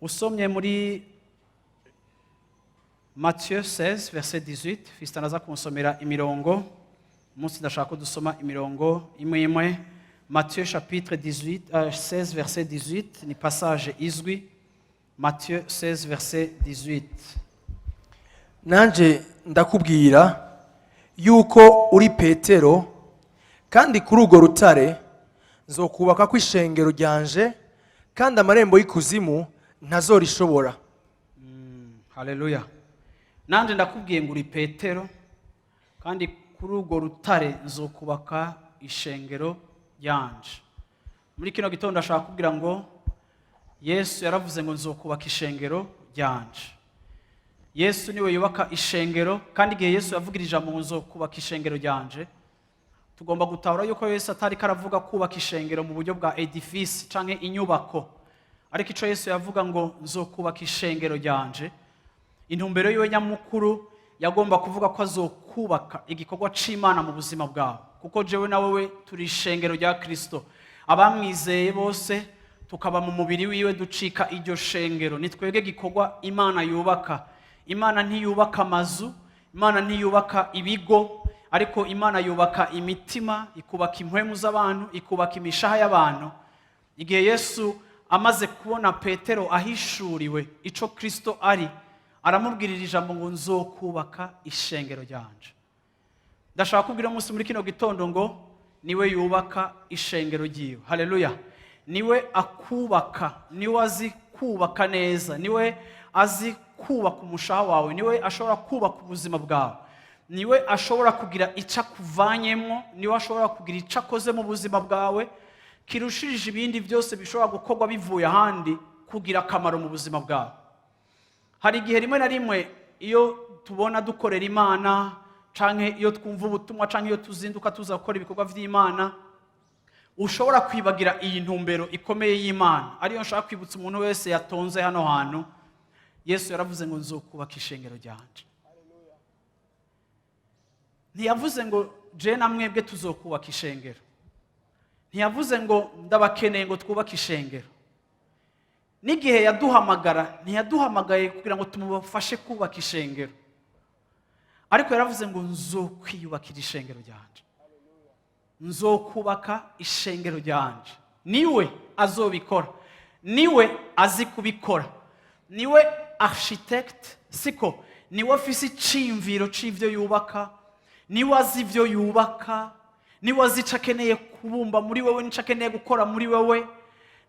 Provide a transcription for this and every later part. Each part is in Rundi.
Usomye muri Matthieu 16 verset 18, Fiston aza kunsomera imirongo. Umunsi ndashaka ko dusoma imirongo imwe imwe. Matthieu chapitre 18, 16 verset 18, ni passage izwi. Matthieu 16 verset 18. Nanjye ndakubwira yuko uri Petero, kandi kuri urwo rutare nzokubaka ko ishengero ryanje, kandi amarembo y'ikuzimu ntazorishobora. Haleluya! Nanjye ndakubwiye ngo uri Petero, kandi kuri urwo rutare nzokubaka ishengero ryanje. Muri kino gitondo ndashaka kubwira ngo Yesu yaravuze ngo nzokubaka ishengero ryanje. Yesu niwe yubaka ishengero, kandi igihe Yesu yavugira ijambo ngo nzokubaka ishengero ryanje, tugomba gutahura yuko Yesu atari karavuga kubaka ishengero mu buryo bwa édifice canke inyubako. Ariko ico Yesu yavuga ngo nzokubaka ishengero ryanje, intumbero yiwe nyamukuru yagomba kuvuga ko azokubaka igikorwa c'Imana mu buzima bwawe, kuko jewe na wewe turi ishengero rya Kristo. Abamwizeye bose tukaba mu mubiri wiwe, ducika iryo shengero. Ni twebwe gikorwa Imana yubaka. Imana ntiyubaka amazu, Imana ntiyubaka ibigo, ariko Imana yubaka imitima, ikubaka impwemu z'abantu, ikubaka imishaha y'abantu. Igihe Yesu amaze kubona Petero ahishuriwe ico Kristo ari, aramubwirira ijambo ngo nzokubaka ishengero ryanje. Ndashaka kubwira umunsi muri kino gitondo ngo niwe yubaka ishengero ryiwe. Haleluya! Niwe akubaka, niwe azi kubaka neza, niwe azi kubaka umushaha wawe, niwe ashobora kubaka ubuzima bwawe, niwe ashobora kugira icyo akuvanyemo, niwe ashobora kugira icyo akoze mu buzima bwawe kirushirije ibindi byose bishobora gukorwa bivuye ahandi kugira akamaro mu buzima bwawe. Hari igihe rimwe na rimwe iyo tubona dukorera Imana, canke iyo twumva ubutumwa, canke iyo tuzinduka tuza gukora ibikorwa vy'Imana, ushobora kwibagira iyi ntumbero ikomeye y'Imana, ariyo nshaka kwibutsa umuntu wese yatonze hano hantu. Yesu yaravuze ngo nzokubaka ishengero ryanje. Ntiyavuze ngo je na mwebwe tuzokubaka ishengero. Ntiyavuze ngo ndabakeneye ngo twubake ishengero. N'igihe yaduhamagara, ntiyaduhamagaye kugira ngo tumufashe kubaka ishengero, ariko yaravuze ngo nzokwiyubakira ishengero ryanje, nzokubaka ishengero ryanje. Niwe azobikora, niwe azi kubikora, niwe architecte, siko? Niwe afise iciyumviro c'ivyo yubaka, niwe azi ivyo yubaka, niwe azi ico akeneye kubumba muri wewe n'ico akeneye gukora muri wewe,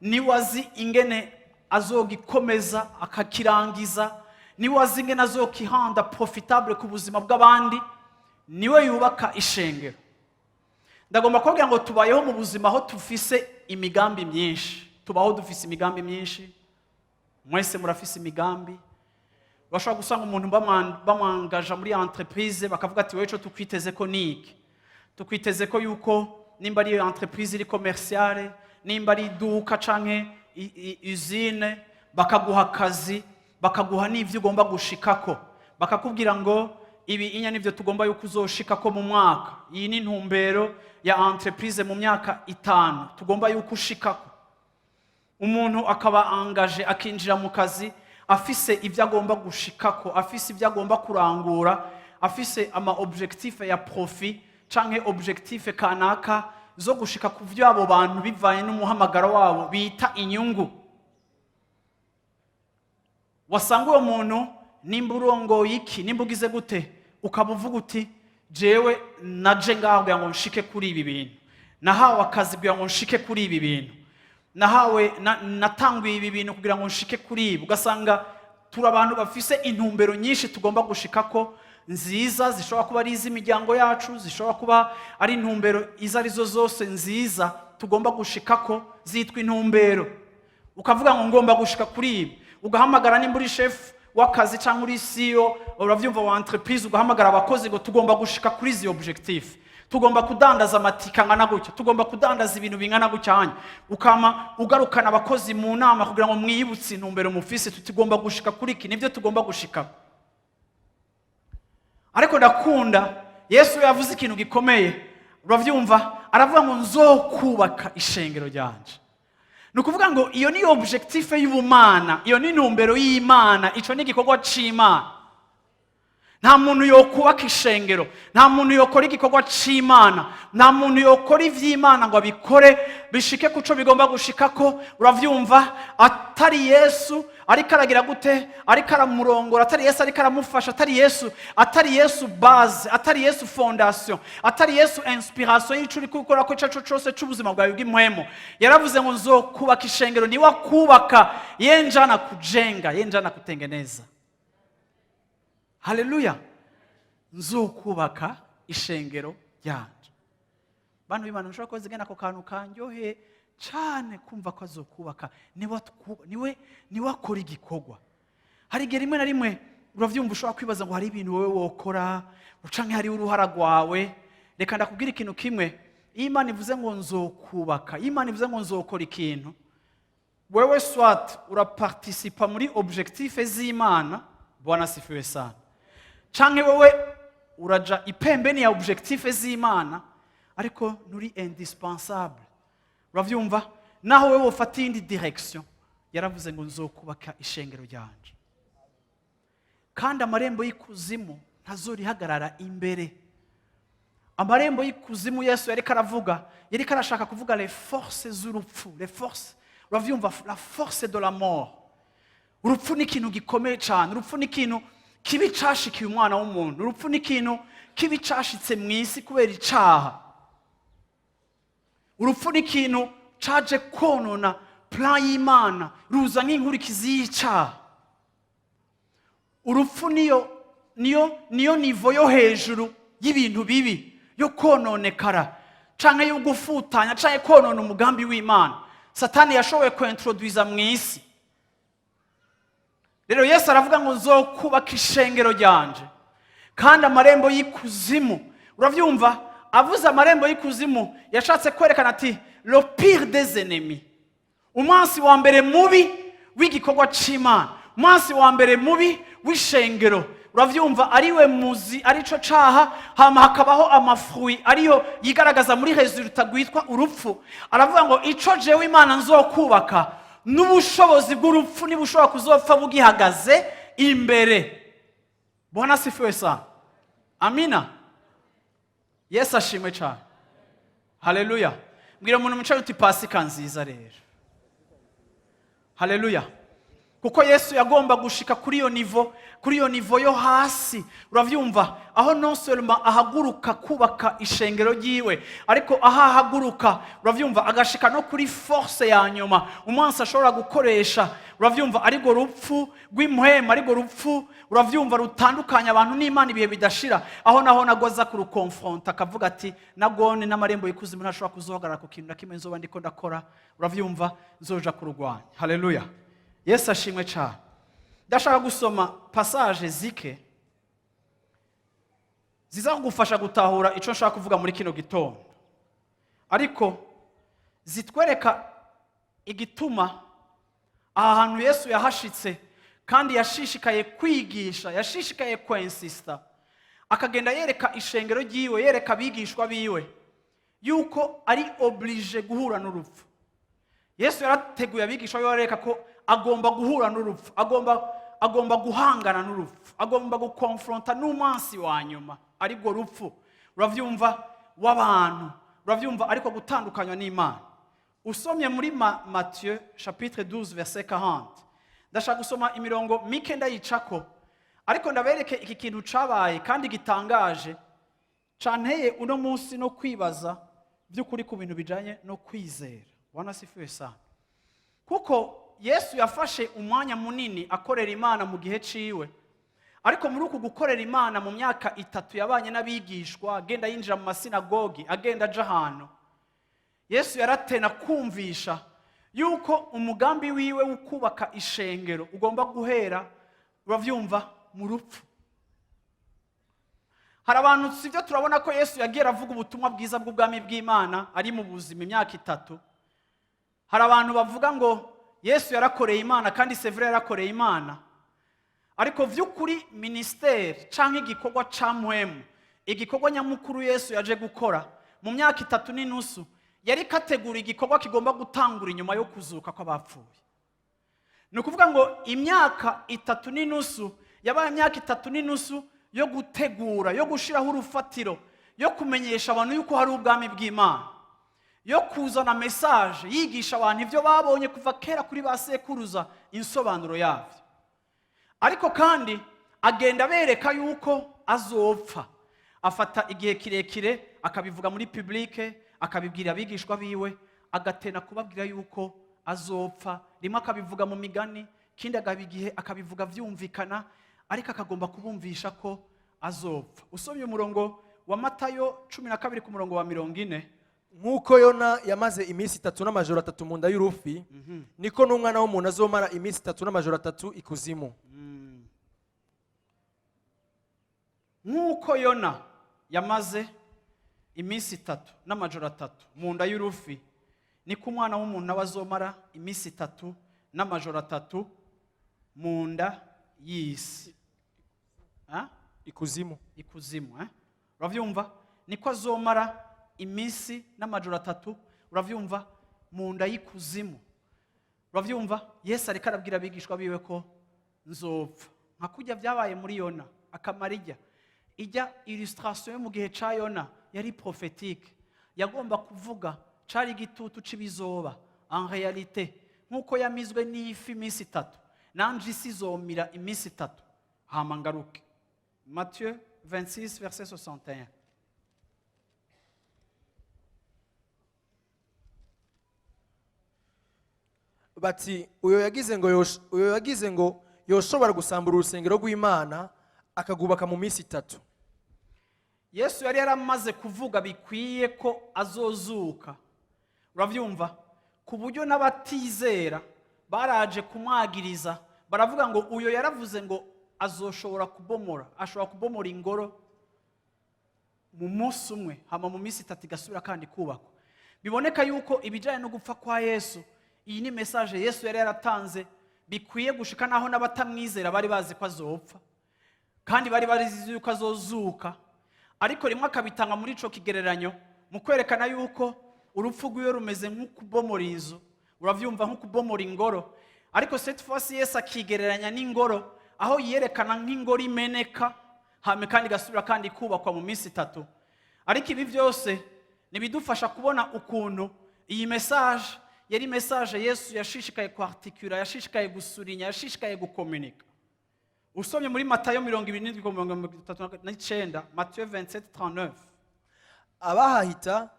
niwe azi ingene azogikomeza akakirangiza, niwe azi ingene azokihanda profitable ku buzima bw'abandi. Niwe yubaka ishengero. Ndagomba kubabwira ngo tubayeho mu buzima aho tufise imigambi myinshi. Tubaho dufise imigambi myinshi. Mwese murafise imigambi. Bashobora gusanga umuntu bamwangaja muri entreprise, bakavuga ati: "Wowe, ico tukwiteze ko ni iki? Tukwiteze ko yuko nimba ari entreprise iri commerciale, nimba ari iduka canke usine, bakaguha akazi, bakaguha n'ivyo ugomba gushikako, bakakubwira ngo ibi inya nivyo tugomba yuko uzoshikako mu mwaka. Iyi ni intumbero ya entreprise mu myaka 5 tugomba yuko ushikako." Umuntu akaba angaje, akinjira mu kazi afise ibyo agomba gushikako, afise ibyo agomba kurangura, afise ama objectif ya profit canke objectif kanaka zo gushika ku byo abo bantu, bivanye n'umuhamagaro wabo, bita inyungu. Wasanga uwo muntu, nimba urongoye iki, nimba ugize gute, ukaba uvuga uti: "Jewe naje ngaho kugira ngo nshike kuri ibi bintu, nahawe akazi kugira ngo nshike kuri ibi bintu, nahawe natanguye ibi bintu kugira ngo nshike kuri ibi." Ugasanga turi abantu bafise intumbero nyinshi tugomba gushikako. nziza, zishobora kuba ari iz'imiryango yacu, zishobora kuba ari intumbero izo arizo zose nziza tugomba gushikako, zitwa intumbero. Ukavuga ngo ngomba gushika kuri ibi, ugahamagara nimba uri chef w'akazi cyangwa uri CEO, uravyumva, wa entreprise, ugahamagara abakozi ngo tugomba gushika kuri izi objectif, tugomba kudandaza amatika angana gutya, tugomba kudandaza ibintu bingana gutya. Hanya ukama ugarukana abakozi mu nama kugira ngo mwiyibutse intumbero mufise, tutugomba gushika kuri iki, nibyo tugomba gushika. Ariko ndakunda Yesu yavuze ikintu gikomeye, uravyumva, aravuga ngo nzokubaka ishengero ryanje. Ni ukuvuga ngo iyo ni objectif y'ubumana, iyo ni intumbero y'Imana, ico ni igikorwa c'Imana. Nta muntu yokubaka ishengero, nta muntu yokora igikorwa c'Imana, nta muntu yokora ivy'Imana ngo abikore bishike kuco bigomba gushikako, uravyumva, atari Yesu ariko aragira gute, ariko aramurongora, atari Yesu ariko aramufasha, atari Yesu base, atari Yesu fondation, atari Yesu inspiration y'ico uri gukora ko ico cose c'ubuzima bwawe bw'impwemu. Yaravuze ngo nzokubaka ishengero. Niwe akubaka, yenjana kujenga, yenjana kutengeneza. Haleluya! Nzokubaka ishengero ryanje. Bantu b'Imana, mushobora kuba zigana ako kantu kanyohe cane kumva ko azokubaka. Niwe akora igikorwa. Hari igihe rimwe na rimwe, uravyumva, ushobora kwibaza ngo hari ibintu wowe wokora canke hariho uruhara rwawe. Reka ndakubwira ikintu kimwe: iyo Imana ivuze ngo nzokubaka, iyo Imana ivuze ngo nzokora ikintu, wewe soit uraparticipa muri objectif z'Imana, Bwana sifiwe sana, canke wewe uraja ipembeni ya objectif z'Imana, ariko nturi indispensable, uravyumva, naho wewe wofata iyindi direction. Yaravuze ngo nzokubaka ishengero ryanje, kandi amarembo y'ikuzimu ntazorihagarara imbere. Amarembo y'ikuzimu Yesu yariko aravuga, yariko arashaka kuvuga les forces z'urupfu, les forces, uravyumva, la force de la mort. Urupfu ni ikintu gikomeye cyane. Urupfu ni ikintu kibi cashikiye umwana w'umuntu. Urupfu ni ikintu kibi cashitse mu isi kubera icaha. Urupfu ni ikintu caje konona plan y'Imana, ruza nk'inkurikizi y'icaha. Urupfu niyo niveau yo hejuru y'ibintu bibi, yo kononekara canke yo gufutanya canke konona umugambi w'Imana Satani yashoboye kuintroduiza mu isi. Rero Yesu aravuga ngo nzokubaka ishengero ryanje, kandi amarembo y'ikuzimu, uravyumva, avuze amarembo y'ikuzimu yashatse kwerekana ati le pire des ennemis, umunsi wa mbere mubi w'igikorwa c'Imana, umunsi wa mbere mubi w'ishengero, uravyumva, ariwe muzi, arico caha. Hama hakabaho amafruits ariyo yigaragaza muri résultat rwitwa urupfu. Aravuga ngo ico jewe Imana nzokubaka, n'ubushobozi bw'urupfu nibushobora kuzopfa bugihagaze imbere. Bwana sifiwe sana. Amina. Yesu ashimwe cyane. Haleluya! Mbwira umuntu mwicaye uti Pasika nziza. Rero haleluya, kuko Yesu yagomba gushika kuri iyo niveau, kuri iyo niveau yo hasi, uravyumva, aho non seulement ahaguruka kubaka ishengero ryiwe, ariko aho ahaguruka, uravyumva, agashika no kuri force ya nyuma umwansi ashobora gukoresha, uravyumva, ariko rupfu rw'impwema, ariko rupfu, uravyumva, rutandukanya abantu n'Imana ibihe bidashira, aho naho nagoza kurukonfronta, akavuga ati nagone n'amarembo y'ikuzimu ntashobora kuzohagarara ku kintu na kimwe nzoba ndiko ndakora, uravyumva, nzoja kurugwanya. Haleluya! Yesu ashimwe cyane. Ndashaka gusoma passage zike ziza kugufasha gutahura icyo nshaka kuvuga muri kino gitondo, ariko zitwereka igituma aha hantu Yesu yahashitse kandi yashishikaye kwigisha, yashishikaye kwensista, akagenda yereka ishengero ryiwe, yereka abigishwa biwe yuko ari obligé guhura n'urupfu. Yesu yarateguye abigishwa biwe, arereka ko agomba guhura n'urupfu, agomba guhangana n'urupfu, agomba gukonfronta n'umwansi wa nyuma, aribwo rupfu, uravyumva, w'abantu, uravyumva, ariko gutandukanywa n'Imana. Usomye muri Matthieu chapitre 12 verset 40, ndashaka gusoma imirongo mike ndayicako, ariko ndabereke iki kintu cabaye kandi gitangaje canteye uno munsi no kwibaza by'ukuri ku bintu bijanye no kwizera. Bwana sifiwe sana. Kuko Yesu yafashe umwanya munini akorera Imana mu gihe ciwe. Ariko muri uku gukorera Imana mu myaka 3 yabanye n'abigishwa, agenda yinjira mu masinagogi, agenda aja ahantu, Yesu yaratena kumvisha yuko umugambi wiwe wo kubaka ishengero ugomba guhera, uravyumva, mu rupfu. Hari abantu, sibyo, turabona ko Yesu yagiye aravuga ubutumwa bwiza bw'ubwami bw'Imana ari mu buzima imyaka 3. Hari abantu bavuga ngo Yesu yarakoreye Imana, kandi c'est vrai, yarakoreye Imana, ariko vy'ukuri ministère canke igikorwa ca mpwemu, igikorwa nyamukuru Yesu yaje gukora mu myaka 3 n'inusu, yari kategura igikorwa kigomba gutangura inyuma yo kuzuka kw'abapfuye. Ni ukuvuga ngo imyaka 3 n'inusu yabaye imyaka 3 n'inusu yo gutegura, yo gushyiraho urufatiro, yo kumenyesha abantu yuko hari ubwami bw'Imana, yo kuzana message yigisha abantu ibyo babonye kuva kera kuri ba sekuruza, insobanuro yabyo. Ariko kandi agenda abereka yuko azopfa. Afata igihe kirekire akabivuga muri public, akabibwira abigishwa biwe, agatena kubabwira yuko azopfa. Rimwe akabivuga mu migani, ikindi agaba igihe akabivuga byumvikana, ariko akagomba kubumvisha ko azopfa. Usomye umurongo wa Matayo 12 ku murongo wa 40. Nk'uko Yona yamaze iminsi 3 n'amajoro 3 mu nda y'urufi, niko n'Umwana w'umuntu azomara iminsi 3 n'amajoro 3 ikuzimu. Nk'uko Yona yamaze iminsi 3 n'amajoro 3 mu nda y'urufi, niko Umwana w'umuntu nawe azomara iminsi 3 n'amajoro 3 mu nda y'isi. Ah? Ikuzimu. Ikuzimu, eh? Uravyumva, niko azomara iminsi n'amajoro 3, uravyumva, mu nda y'ikuzimu. Uravyumva, Yesu ariko arabwira abigishwa biwe ko nzopfa nka kurya byabaye muri Yona, akamara ijya illustration yo mu gihe ca Yona yari prophétique, yagomba kuvuga cari igitutu c'ibizoba en réalité. Nk'uko yamizwe n'ifi iminsi 3, nanje isi izomira iminsi 3, hama ngaruke. Matthieu 26 verset 61. Bati uyo yagize ngo yoshobora gusambura urusengero rw'Imana akagubaka mu minsi 3. Yesu yari yaramaze kuvuga bikwiye ko azozuka, uravyumva, ku buryo n'abatizera baraje kumwagiriza, baravuga ngo uyo yaravuze ngo azoshobora kubomora, ashobora kubomora ingoro mu munsi umwe, hama mu minsi 3 igasubira kandi kubakwa. Biboneka yuko ibijyanye no gupfa kwa Yesu, iyi ni message Yesu yari yaratanze bikwiye gushika naho n'abatamwizera bari bazi ko azopfa, kandi bari bazi yuko azozuka. Ariko rimwe akabitanga muri ico kigereranyo mu kwerekana yuko urupfu rw'iwe rumeze nk'ukubomora inzu, uravyumva, nko kubomora ingoro. Ariko cette fois Yesu akigereranya n'ingoro, aho yerekana nk'ingoro imeneka hame kandi igasubira kandi kubakwa mu minsi 3. Ariko ibi byose nibidufasha kubona ukuntu iyi message yari message Yesu yashishikaye kwartikura, yashishikaye gusurinya, yashishikaye gukomunika. Usomye muri Matayo 27 ku 39, Matthieu 27:39. Abahahita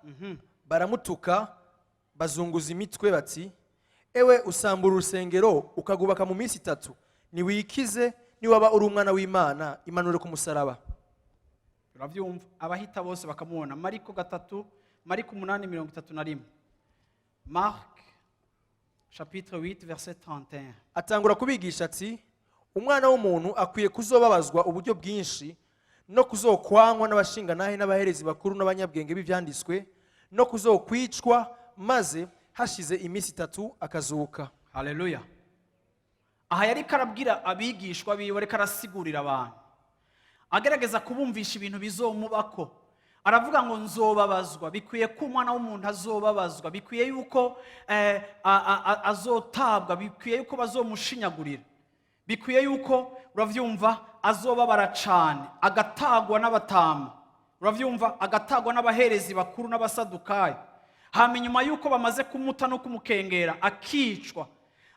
baramutuka, bazunguza imitwe bati: "Ewe usambura urusengero ukagubaka mu minsi 3, niwikize, niwaba uri Umwana w'Imana, imanure ku musaraba." Urabyumva, abahita bose bakamubona. Mariko 3, Mariko 8:31, Marc chapitre 8 verset 31. Atangura kubigisha ati: "Umwana w'umuntu akwiye kuzobabazwa uburyo bwinshi no kuzokwangwa n'abashingantahe n'abaherezi bakuru n'abanyabwenge b'ibyanditswe, no kuzokwicwa, maze hashize iminsi 3 akazuka." Haleluya! Aha yariko arabwira abigishwa biwe, ariko arasigurira abantu, agerageza kubumvisha ibintu bizomubako. Aravuga ngo nzobabazwa, bikwiye ko Umwana w'umuntu azobabazwa, bikwiye yuko azotabwa, bikwiye yuko bazomushinyagurira, bikwiye yuko, uravyumva, azobabara cane, agatagwa n'abatama, uravyumva, agatagwa n'abaherezi bakuru n'Abasadukayo, hama inyuma yuko bamaze kumuta no kumukengera akicwa,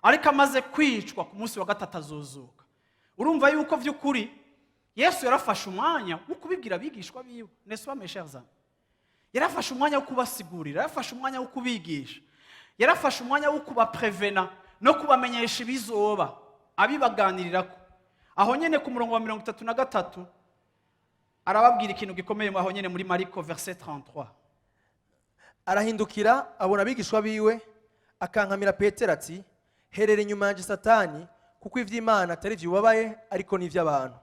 ariko amaze kwicwa ku munsi wa gatatu azozuka. Urumva yuko vy'ukuri Yesu yarafashe umwanya wo kubibwira abigishwa biwe, n'est-ce pas, mes chers amis? Yarafashe umwanya wo kubasigurira, yarafashe umwanya wo kubigisha, yarafashe umwanya wo kubaprevena no kubamenyesha ibizoba, abibaganirirako. Aho nyene ku murongo wa 33 arababwira ikintu gikomeye, aho nyene muri Mariko, verset 33. Arahindukira abona abigishwa biwe, akankamira Petero ati: "Herera inyuma yanjye, Satani, kuko iby'Imana atari ibyo ubabaye, ariko ni iby'abantu."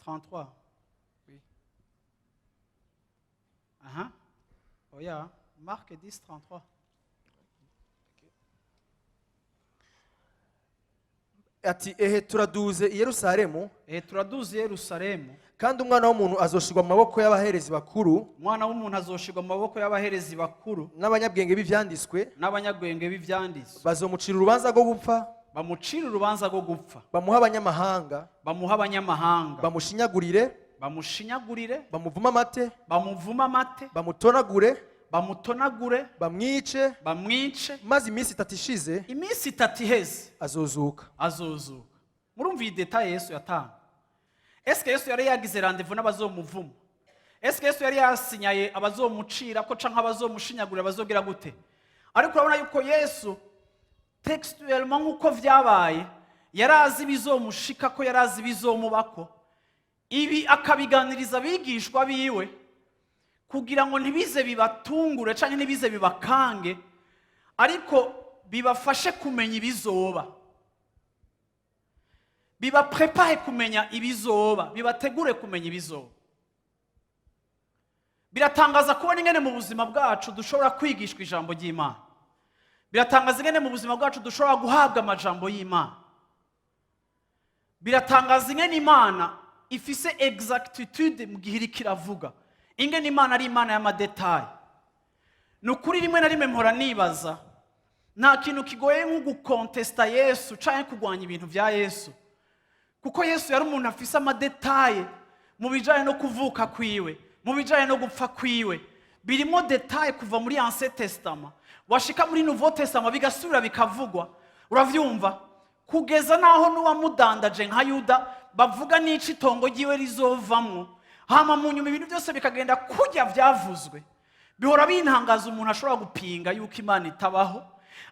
33. Oui. Aha, oya, Marc 10 33. Ati: "Ehe, turaduze i Yerusalemu." Turaduze i Yerusalemu. "Kandi Umwana w'umuntu azoshirwa mu maboko y'abaherezi bakuru." Umwana w'umuntu azoshirwa mu maboko y'abaherezi bakuru. "N'abanyabwenge b'ivyanditswe." N'abanyabwenge b'ivyanditswe. "Bazomucira urubanza rwo gupfa." Bamucira urubanza rwo gupfa. "Bamuhe abanyamahanga." Bamuha abanyamahanga. "Bamushinyagurire." Bamushinyagurire. "Bamuvume amate." Bamuvume amate. "Bamutonagure." Bamutonagure. "Bamwice." Bamwice. "Maze iminsi 3 ishize," Iminsi 3 iheze, "azozuka." azozuka. Murumva iyi détail Yesu yatanga? Eske Yesu yari yagize rendez-vous n'abazomuvuma? Eske Yesu yari yasinyaye abazomucira ko canke abazomushinyagurira, bazogira gute? Ariko urabona yuko Yesu, textuellement, nk'uko vyabaye, yari azi ibizomushika, ko yari azi ibizomubako. Ibi akabiganiriza abigishwa biwe kugira ngo ntibize bibatungure canke ntibize bibakange, ariko bibafashe kumenya ibizoba, bibaprépare kumenya ibizoba, bibategure kumenya ibizoba. Biratangaza kubona ingene mu buzima bwacu dushobora kwigishwa ijambo ry'Imana. Biratangaza ingene mu buzima bwacu dushobora guhabwa amajambo y'Imana. Biratangaza ingene Imana ifise exactitude mu gihe iriko iravuga, ingene Imana ari Imana y'ama détails. Ni ukuri, rimwe na rimwe mpora nibaza, nta kintu kigoye nko gucontester Yesu canke kurwanya ibintu vya Yesu, kuko Yesu yari umuntu afise ama détails mu bijanye no kuvuka kwiwe, mu bijanye no gupfa kwiwe. Birimo détails kuva muri Ancien Testament, washika muri Nouveau Testament bigasubira bikavugwa, uravyumva, kugeza naho n'uwamudandaje nka Yuda bavuga n'ico itongo ryiwe rizovamwo. Hama mu nyuma ibintu byose bikagenda kurya vyavuzwe. Bihora bintangaza umuntu ashobora gupinga yuko Imana itabaho,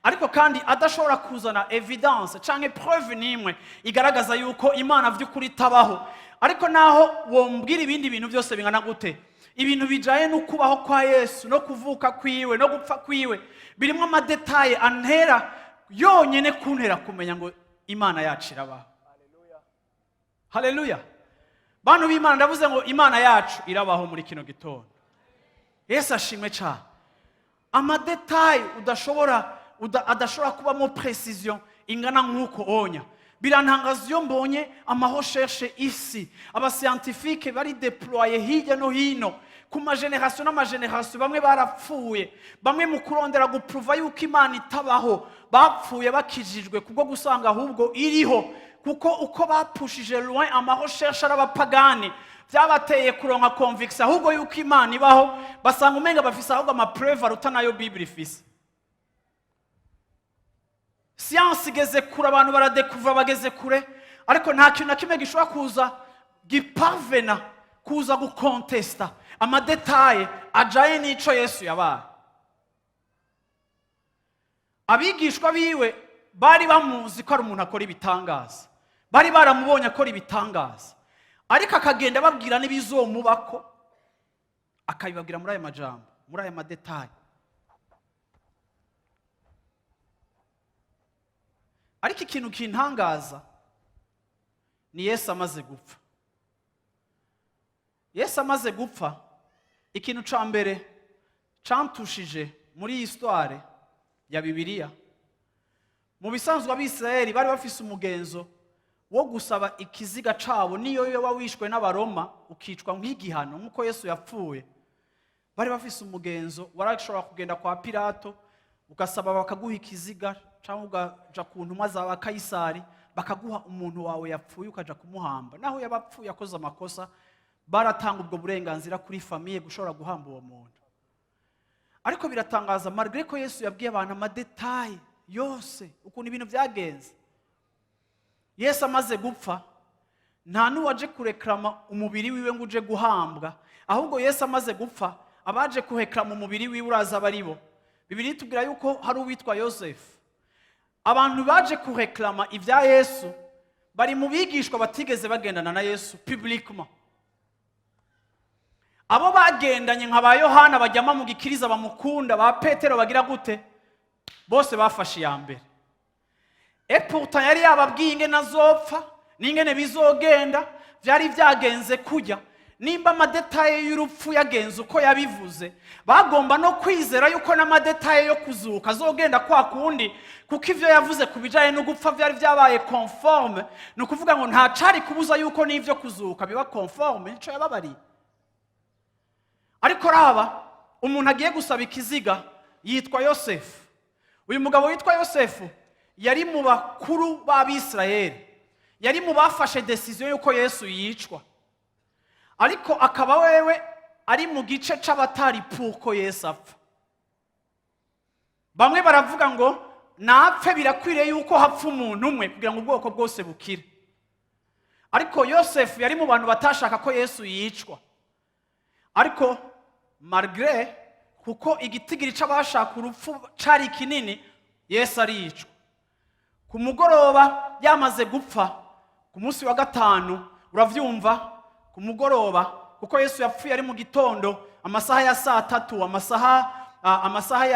ariko kandi adashobora kuzana évidence canke preuve n'imwe igaragaza yuko Imana vy'ukuri itabaho. Ariko naho wombwira ibindi bintu byose bingana gute, ibintu bijanye no kubaho kwa Yesu, no kuvuka kwiwe, no gupfa kwiwe, birimo ama détails antera yonyene kuntera kumenya ngo Imana yacu irabaho. Haleluya! Bantu b'Imana, ndavuze ngo Imana yacu irabaho muri kino gitondo. Yesu ashimwe cyane. Ama détails udashobora adashobora kubamo précision ingana nk'uko onya. Birantangaza iyo mbonye ama recherches, isi, aba scientifiques bari déployés hirya no hino ku ma générations n'ama générations. Bamwe barapfuye, bamwe mu kurondera guprouver yuko Imana itabaho bapfuye bakijijwe kubwo gusanga ahubwo iriho, kuko uko bapushije loin ama recherches ari abapagani, byabateye kuronka conviction ahubwo yuko Imana ibaho. Basanga umenga bafise ahubwo ama preuves aruta nayo Bible ifise. Siyansi igeze kure, abantu baradécouvra, bageze kure, ariko nta kintu na kimwe gishobora kuza giparvenir kuza gucontester ama détails ajaye n'ico Yesu yabaye. Abigishwa biwe bari bamuzi ko ari umuntu akora ibitangaza, bari baramubonye akora ibitangaza, ariko akagenda ababwira n'ibizomubako, akabibabwira muri aya majambo, muri aya ma détails. Ariko ikintu kintangaza ni Yesu amaze gupfa. Yesu amaze gupfa, ikintu ca mbere cantushije muri iyi histoire ya Bibiliya, mu bisanzwe Abisirayeli bari bafise umugenzo wo gusaba ikiziga cabo. Niyo yoba wishwe n'Abaroma, ukicwa nk'igihano nk'uko Yesu yapfuye, bari bafise umugenzo: warashobora kugenda kwa Pilato ugasaba bakaguha ikiziga, cyangwa ugaja ku ntumwa za ba Kayisari bakaguha umuntu wawe yapfuye, ukaja kumuhamba. Naho yaba apfuye akoze amakosa, baratanga ubwo burenganzira kuri famille gushobora guhamba uwo muntu. Ariko biratangaza, malgré ko Yesu yabwiye abantu ama détails yose ukuntu ibintu byagenze, Yesu amaze gupfa nta n'uwaje kuréclama umubiri wiwe ngo uje guhambwa. Ahubwo Yesu amaze gupfa, abaje kuréclama umubiri wiwe, uraza aba ari bo? Bibiliya itubwira yuko hari uwitwa Yosefu. Abantu baje kuréclama ibya Yesu. Bari mu bigishwa batigeze bagendana na Yesu publiquement. Abo bagendanye nka ba Yohana bajyama mu gikiriza, bamukunda, ba Petero, bagira gute, bose bafashe iya mbere. Et pourtant yari yababwiye ingene azopfa n'ingene bizogenda. Byari byagenze kujya nimba ama détails y'urupfu yagenze uko yabivuze, bagomba no kwizera yuko n'ama détails yo kuzuka azogenda kwa kundi, kuko ivyo yavuze ku bijanye no gupfa byari byabaye conforme. Ni ukuvuga ngo nta cari kubuza yuko n'ivyo kuzuka biba conforme nico yababariye. Ariko raba umuntu agiye gusaba ikiziga, yitwa Yosefu. Uyu mugabo witwa Yosefu yari mu bakuru b'Abisirayeli, yari mu bafashe décision y'uko Yesu yicwa, ariko akaba wewe ari mu gice c'abatari puko Yesu apfa. Bamwe baravuga ngo napfe, birakwiriye yuko hapfa umuntu umwe kugira ngo ubwoko bwose bukire. Ariko Yosefu yari mu bantu batashaka ko Yesu yicwa. Ariko malgré, kuko igitigiri c'abashaka urupfu cari kinini, Yesu aricwa. Ku mugoroba yamaze gupfa, ku munsi wa gatanu, uravyumva, ku mugoroba, kuko Yesu yapfuye ari mu gitondo, amasaha ya saa 3, amasaha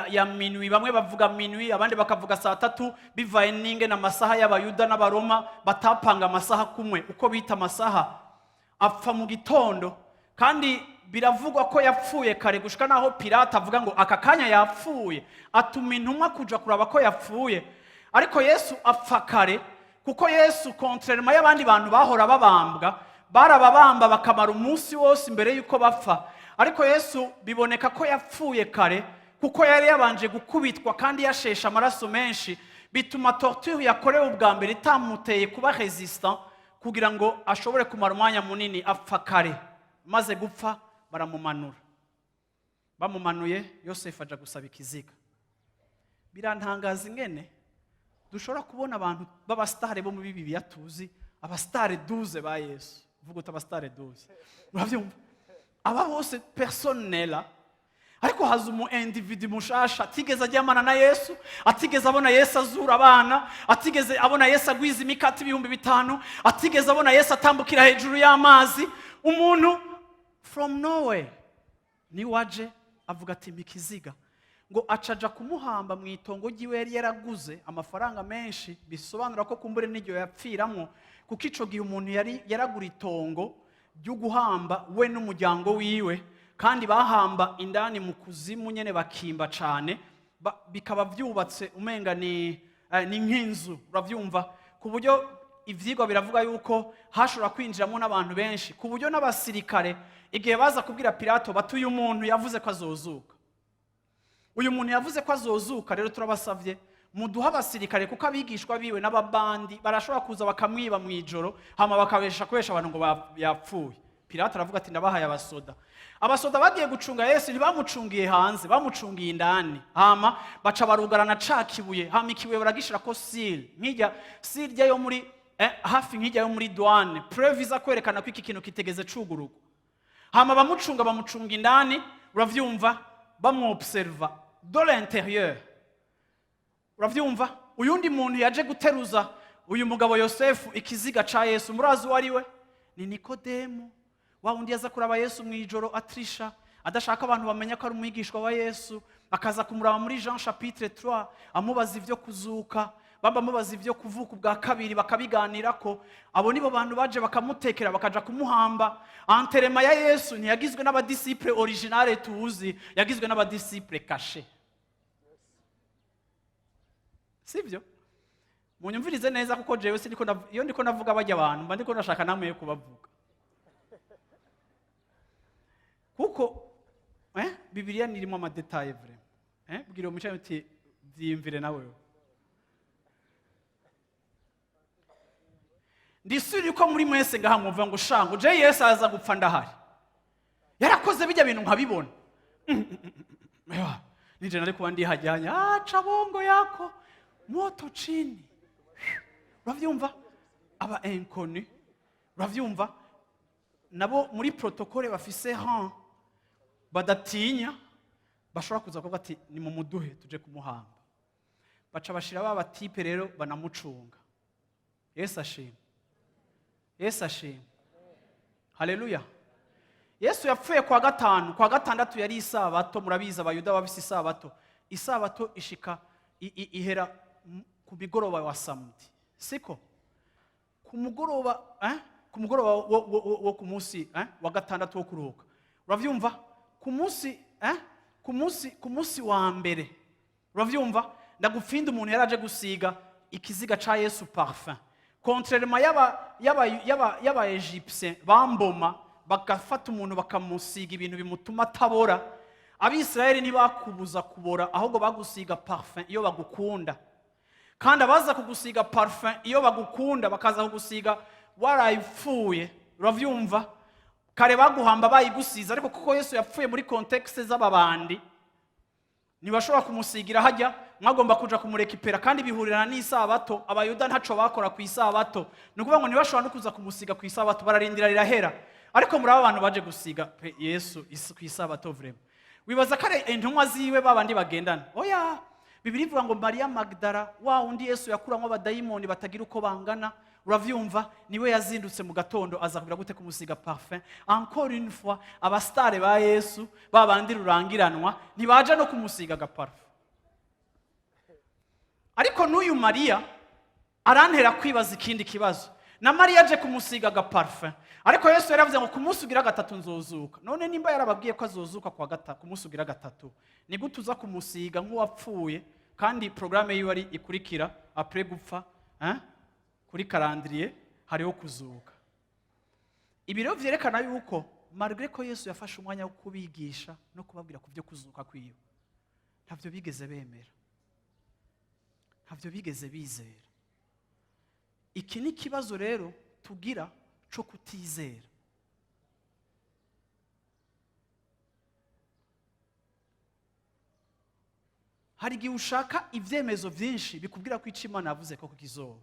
ya minuit. Bamwe bavuga minuit, abandi bakavuga saa 3, bivaye n'ingene amasaha y'Abayuda n'Abaroma batapanga amasaha kumwe uko bita amasaha. Apfa mu gitondo, kandi biravugwa ko yapfuye kare gushika naho Pilato avuga ngo aka kanya yapfuye, atuma intumwa kuja kuraba ko yapfuye. Ariko Yesu apfa kare, kuko Yesu, contrairement y'abandi bantu bahora babambwa, barababamba bakamara umunsi wose imbere y'uko bapfa. Ariko Yesu biboneka ko yapfuye kare, kuko yari yabanje gukubitwa kandi yasheshe amaraso menshi, bituma torture yakorewe ubwa mbere itamuteye kuba résistant kugira ngo ashobore kumara umwanya munini. Apfa kare. Maze gupfa, baramumanura. Bamumanuye, Yosefu aja gusaba ikiziga. Birantangaza ingene dushobora kubona abantu b'aba stars bo muri Bibiliya tuzi, aba stars 12 ba Yesu. Vuga uti aba stars 12. Urabyumva, aba bose, personne n'est là, ariko haza umu individu mushasha atigeze ajyamana na Yesu, atigeze abona Yesu azura abana, atigeze abona Yesu agwiza imikati 5000, atigeze abona Yesu atambukira hejuru y'amazi. Umuntu from nowhere niwe aje avuga ati mpa ikiziga. Ngo acaja kumuhamba mu itongo ry'iwe yari yaraguze amafaranga menshi. Bisobanura ko kumbure n'iryo yapfiramo, kuko ico gihe umuntu yari yaragura itongo ryo guhamba we n'umuryango wiwe, kandi bahamba indani mu kuzimu nyene, bakimba cane, bikaba byubatse umenga ni nk'inzu, uravyumva, ku buryo ivyigwa biravuga yuko hashobora kwinjiramo n'abantu benshi, ku buryo n'abasirikare igihe baza kubwira Pilato bati uyu muntu yavuze ko azozuka, uyu muntu yavuze ko azozuka, rero turabasavye muduhe abasirikare, kuko abigishwa biwe n'ababandi barashobora kuza bakamwiba mu ijoro, hama bakabesha kubesha abantu ngo yapfuye. Pilato aravuga ati ndabahaye abasoda. Abasoda bagiye gucunga Yesu, ntibamucungiye hanze, bamucungiye indani. Hama baca barugarana ca kibuye, hama ikibuye baragishirako sile, nk'ijya sile yo muri hafi nk'ijya yo muri douane, preuve iza kwerekana ko iki kintu kitegeze cugururwa. Hama bamucunga, bamucunga indani, uravyumva, bamwobserva de l'intérieur, uravyumva. Uyundi muntu yaje guteruza uyu mugabo Yosefu ikiziga ca Yesu, murazi uwo ari we? Ni Nikodemu, wa wundi yaza kuraba Yesu mu ijoro, atrisha, adashaka abantu bamenya ko ari umwigishwa wa Yesu, akaza kumuraba muri Jean chapitre 3, amubaza ibyo kuzuka, bamba amubaza ibyo kuvuka ubwa kabiri, bakabiganirako. Abo nibo bantu baje bakamutekera, bakaja kumuhamba. Enterrement ya Yesu ntiyagizwe n'aba disciples originaux tuzi, yagizwe n'aba disciples cachés, sibyo? Munyumvirize neza, kuko jewe siniko iyo ndiko navuga bajya abantu mba ndiko ndashaka namwe yo kubavuga, kuko Bibiliya nirimo ama détails vraiment. Bwira uwo mucayi uti vyiyumvire nawe. Ndisubira ko muri mwese ngaha mwumva ngo shango je Yesu aza gupfa ndahari, yarakoze bijya bintu nkabibona. Ewa, nije nari kuba ndihajyanye, aca bongo yako moto chini, uravyumva. Aba inconnu, uravyumva, nabo muri protocole bafise rang, badatinya, bashobora kuza kuvuga ati ni mu muduhe tuje kumuhamba. Baca bashira ba ba types rero banamucunga. Yesu ashimwe, Yesu ashimwe, haleluya. Yesu yapfuye kwa gatanu, kwa gatandatu yari isabato. Murabizi, Abayuda babise isabato. Isabato ishika ihera ku migoroba wa samedi, siko? Ku mugoroba, eh? Ku mugoroba wo ku munsi, eh? Wa gatandatu wo kuruhuka, uravyumva? Ku munsi, eh? Ku munsi wa mbere, uravyumva? Ndagupfinda umuntu yaraje gusiga ikiziga ca Yesu parfum, contrairement y'aba Égyptiens bamboma, bagafata umuntu bakamusiga ibintu bimutuma atabora. Abisirayeli ntibakubuza kubora, ahubwo bagusiga parfum iyo bagukunda. Kandi abaza kugusiga parfum iyo bagukunda, bakaza kugusiga warayipfuye, uravyumva? Kare baguhamba bayigusize. Ariko kuko Yesu yapfuye muri contexte z'ababandi, ntibashobora kumusigira hajya, mwagomba kuja kumurekipera, kandi bihurirana n'isabato. Abayuda ntaco bakora ku isabato, ni ukuvuga ngo ntibashobora no kuza kumusiga ku isabato, bararindira rirahera. Ariko muri abo bantu baje gusiga Yesu ku isabato, vraiment wibaza ko ari intumwa ziwe, babandi bagendana? Oya. Bibiri ivuga ngo Mariya Magdara, wa wundi Yesu yakuramo abadayimoni batagira uko bangana, uravyumva, niwe yazindutse mu gatondo aza kugira gute? Kumusiga parfum. Encore une fois, abastare ba Yesu, babandi rurangiranwa, ntibaje no kumusiga agaparfum. Ariko n'uyu Mariya arantera kwibaza ikindi kibazo. Na Mariya aje kumusiga agaparfum, ariko Yesu yaravuze ngo ku munsi ugira gatatu nzozuka. None nimba yarababwiye ko azozuka kwa ku munsi ugira gatatu, ni gute uza kumusiga nk'uwapfuye, kandi porogaramu yiwe ari ikurikira après gupfa, hein? Kuri calendrier hariho kuzuka. Ibi rero vyerekana yuko malgré ko Yesu yafashe umwanya wo kubigisha no kubabwira ku byo kuzuka kwiwe, ntavyo bigeze bemera, ntavyo bigeze bizera. Iki ni ikibazo rero tugira cyo kutizera. Hari igihe ushaka ibyemezo byinshi bikubwira ko icyo Imana yavuze ko kizoba,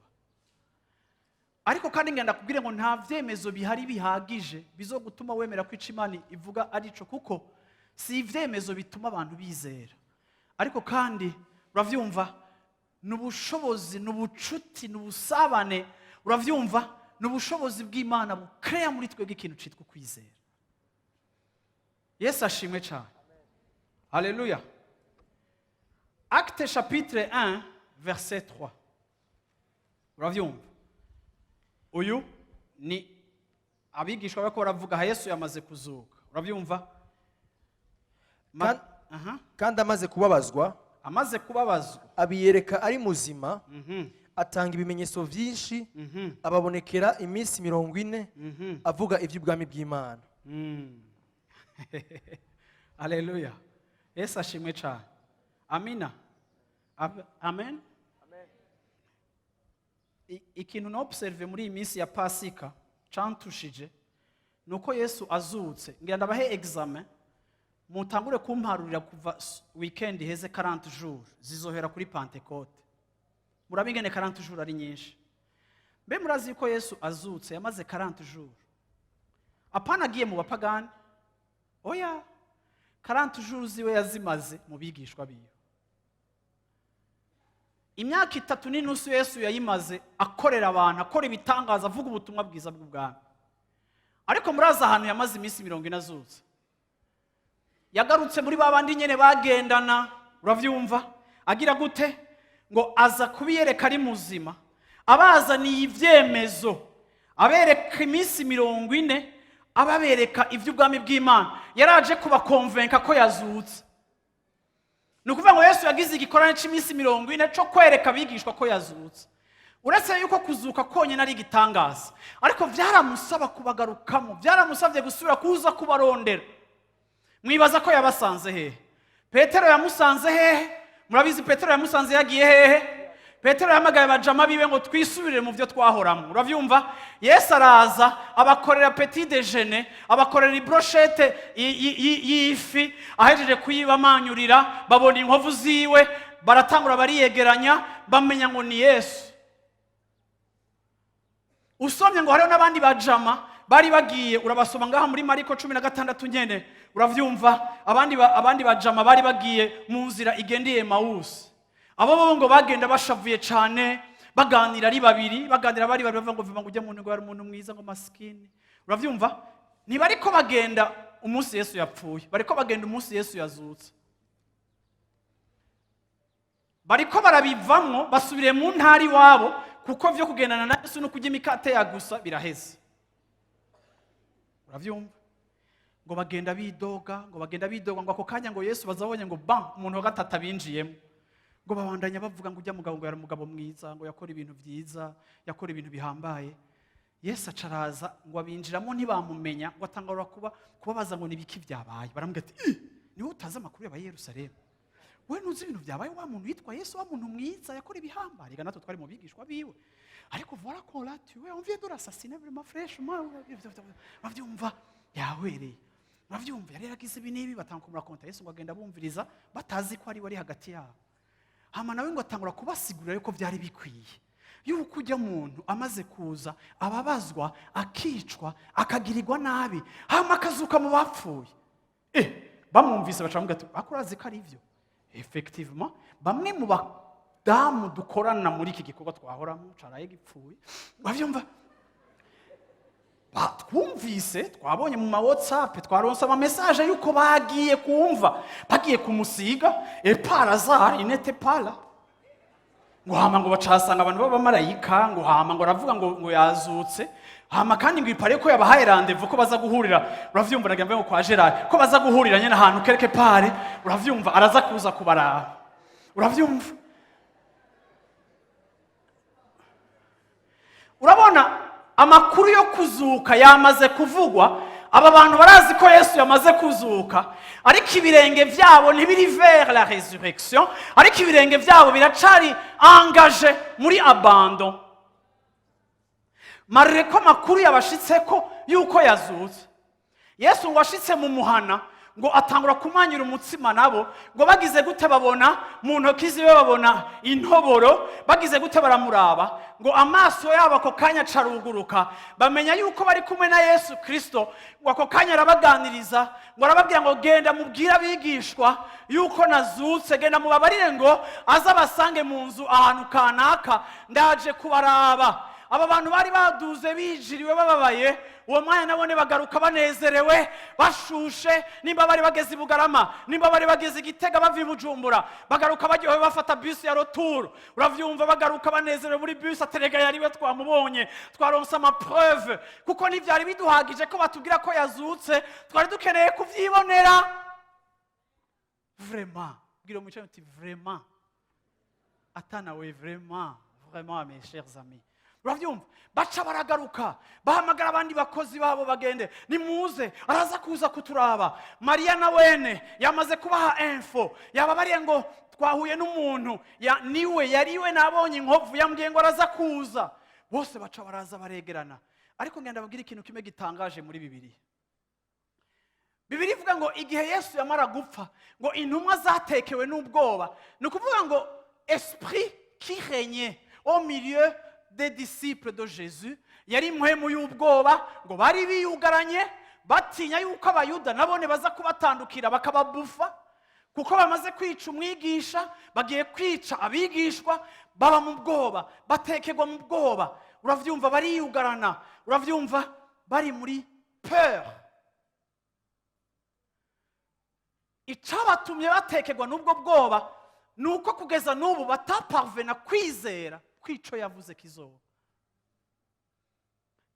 ariko kandi ngenda kubwire ngo nta byemezo bihari bihagije bizogutuma wemera ko icyo Imana ivuga ari cyo, kuko si ibyemezo bituma abantu bizera. Ariko kandi, urabyumva, ni ubushobozi, ni ubucuti, ni ubusabane, urabyumva, ni ubushobozi bw'Imana bukeya muri twebwe ikintu cyitwa ukwizera. Yesu ashimwe cyane, haleluya. Acte chapitre 1 verset 3, urabyumva, uyu ni abigishwa bariko baravuga aha Yesu yamaze kuzuka, urabyumva? Aha. Kandi amaze kubabazwa, Amaze kubabazwa, abiyereka ari muzima, atanga ibimenyetso byinshi, ababonekera iminsi 40, avuga iby'ubwami bw'Imana. Haleluya, Yesu ashimwe cyane. Amina. Amen. Ikintu nobserve muri iyi minsi ya Pasika cantushije ni uko Yesu azutse. Ngira ndabahe examen, mutangure kumparurira kuva weekend iheze. 40 jours zizohera kuri Pentecôte. Murabe ingene 40 jours ari nyinshi. Mbe murazi yuko Yesu azutse yamaze 40 jours, apana agiye mu bapagani, oya, 40 jours ziwe yazimaze mu bigishwa biwe. Imyaka 3.5 Yesu yayimaze akorera abantu, akora ibitangaza, avuga ubutumwa bwiza bw'ubwami. Ariko murazi ahantu yamaze iminsi 40 azutse? Yagarutse muri ba bandi nyene bagendana, uravyumva? Agira gute? Ngo aza kubiyereka ari muzima, abazaniye ibyemezo, abereka iminsi 40, ababereka iby'ubwami bw'Imana. Yaraje kubakonvenka ko yazutse. Ni ukuvuga ngo Yesu yagize igikorane cy'iminsi 40 cyo kwereka abigishwa ko yazutse. Uretse yuko kuzuka konyine ari igitangaza, ariko byaramusaba kubagarukamo, byaramusabye gusubira kuza kubarondera. Mwibaza ko yabasanze hehe? Petero yamusanze hehe? Murabizi, Petero yamusanze yagiye hehe? Petero yahamagaye abajama biwe ngo twisubirire mu byo twahoramo, urabyumva? Yesu araza, abakorera petit déjeuner, abakorera i brochette y'ifi. Ahejeje kuyibamanyurira, babona inkovu ziwe, baratangura bariyegeranya, bamenya ngo ni Yesu. Usomye ngo hariho n'abandi bajama bari bagiye, urabasoma ngaha muri Mariko 16 nyene, uravyumva? Abandi bajama bari bagiye mu nzira igendeye Mawusi, abo bo ngo bagenda bashavuye cane. Baganira ari babiri, baganira bari babiri, bavuga ngo vuba ngo ujye muntu, ngo yari umuntu mwiza, ngo masikini. Uravyumva, ntibariko bagenda umunsi Yesu yapfuye, bariko bagenda umunsi Yesu yazutse. Bariko barabivamwo, basubiriye mu ntara iwabo, kuko vyo kugendana na Yesu no kurya imikate ya gusa biraheze. Uravyumva, ngo bagenda bidoga, ngo bagenda bidoga, ngo ako kanya ngo Yesu bazabonye ngo ba umuntu wa gatatu abinjiyemo. Ngo babandanya bavuga ngo ujya mugabo ngo yari umugabo mwiza, ngo yakora ibintu byiza, yakora ibintu bihambaye. Yesu acaraza ngo abinjiramo, ntibamumenya. Ngo atangura kuba kubabaza ngo nibiki byabaye. Baramubwira ati: "Ih, niwe utazi amakuru yabaye i Yerusalemu? We ntuzi ibintu byabaye? Wa muntu witwa Yesu, wa muntu mwiza yakora ibihambaye, reka natwe twari mu bigishwa biwe, ariko voilà qu'on l'a tué, on vient de l'assassiner vraiment fraîchement." Urabyumva, yahwereye. Urabyumva, yari yaragize ibi n'ibi. Batanga kumurakonta. Yesu ngo agenda bumviriza, batazi ko ari we ari hagati yabo. Hama nawe ngo atangura kubasigurira yuko byari bikwiye yuko ujya muntu amaze kuza ababazwa, akicwa, akagirirwa nabi, hama akazuka mu bapfuye. Bamwumvise baca bamubwira ati: "Ariko urazi ko ari byo?" Effectivement, bamwe mu badamu dukorana muri iki gikorwa twahoramo caraye gipfuye, urabyumva, twumvise, twabonye mu ma WhatsApp, twaronse ama message yuko bagiye kumva, bagiye kumusiga, et par hasard il n'était pas là. Ngo hama ngo bacasanga abantu b'abamarayika, ngo hama ngo aravuga ngo yazutse. Hama kandi ngo ipare ko yabahaye rendez-vous ko baza guhurira. Uravyumva, nagira mvuge ngo kwa Gerard, ko baza guhurira nyene ahantu quelque part. Uravyumva, araza kuza kubaraba. Uravyumva, urabona amakuru yo kuzuka yamaze kuvugwa. Aba bantu barazi ko Yesu yamaze kuzuka, ariko ibirenge byabo ntibiri vers la résurrection, ariko ibirenge byabo biracari engagé muri abandon, malgré ko amakuru yabashitseko yuko yazutse. Yesu ngo ashitse mu muhana, ngo atangura kumanyura umutsima nabo. Ngo bagize gute, babona mu ntoki ziwe, babona intoboro. Bagize gute, baramuraba, ngo amaso yabo ako kanya acaruguruka, bamenya yuko bari kumwe na Yesu Kirisito. Ngo ako kanya arabaganiriza, ngo arababwira ngo: "Genda mubwire abigishwa yuko nazutse, genda mubabarire ngo aze abasange mu nzu ahantu kanaka, ndaje kubaraba." Aba bantu bari baduze bijiriwe, bababaye, uwo mwanya nabone bagaruka banezerewe, bashushe. Nimba bari bageze i Bugarama, nimba bari bageze i Gitega, bava i Bujumbura, bagaruka baryohewe, bafata bisi ya retour. Uravyumva, bagaruka banezerewe muri bisi, aterega yariwe, twamubonye, twaronse ama preuves, kuko ntivyari biduhagije ko batubwira ko yazutse, twari dukeneye kuvyibonera. Vraiment, bwira umwicaye uti: "Vraiment." Atanawe, vraiment, vraiment, mes chers amis. Urabyumva, baca baragaruka, bahamagara abandi bakozi babo: "Bagende, nimuze, araza kuza kuturaba." Mariya na wene yamaze kubaha info, yababariye ngo twahuye n'umuntu niwe yariwe, nabonye inkovu, yambwiye ngo araza kuza. Bose baca baraza, baregerana. Ariko ngenda babwire ikintu kimwe gitangaje muri Bibiliya. Bibiliya ivuga ngo igihe Yesu yamara gupfa, ngo intumwa zatekewe n'ubwoba. Ni ukuvuga ngo esprit qui régnait au milieu des disciples de Jésus yari impwemu y'ubwoba. Ngo bari biyugaranye, batinya yuko Abayuda nabone baza kubatandukira, bakababufa, kuko bamaze kwica umwigisha, bagiye kwica abigishwa. Baba mu bwoba, batekerwa mu bwoba. Uravyumva, bariyugarana. Uravyumva, bari muri peur. Icabatumye batekerwa n'ubwo bwoba ni uko kugeza n'ubu bataparvena kwizera kw'ico yavuze kizoba.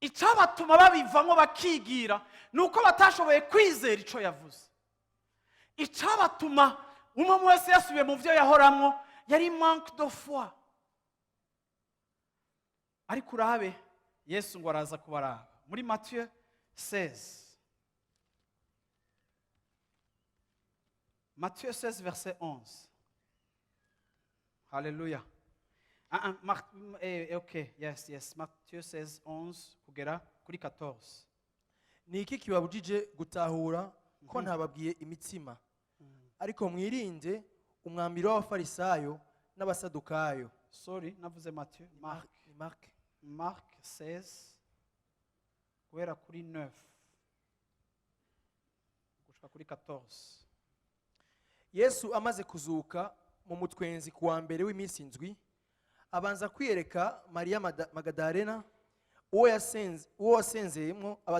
Icabatuma babivamo bakigira ni uko batashoboye kwizera ico yavuze. Icabatuma umwe wese yasubiye mu byo yahoramwo yari manque de foi. Ariko urabe, Yesu ngo araza kubaraba muri Matthieu 16, Matthieu 16 verset 11. Haleluya. Ah, ah, ok, yes, Matthieu 16 11 kugera kuri 14. Ni iki kibabujije gutahura ko ntababwiye imitsima? Ariko mwirinde umwambiro w'Abafarisayo n'Abasadukayo. Sorry, navuze Matthieu, Marc. Ni Marc. Marc 16 guhera kuri 9 gushika kuri 14. Yesu amaze kuzuka mu mutwenzi ku wa mbere w'iminsi indwi, Abanza kwiyereka Mariya Magadalena, uwo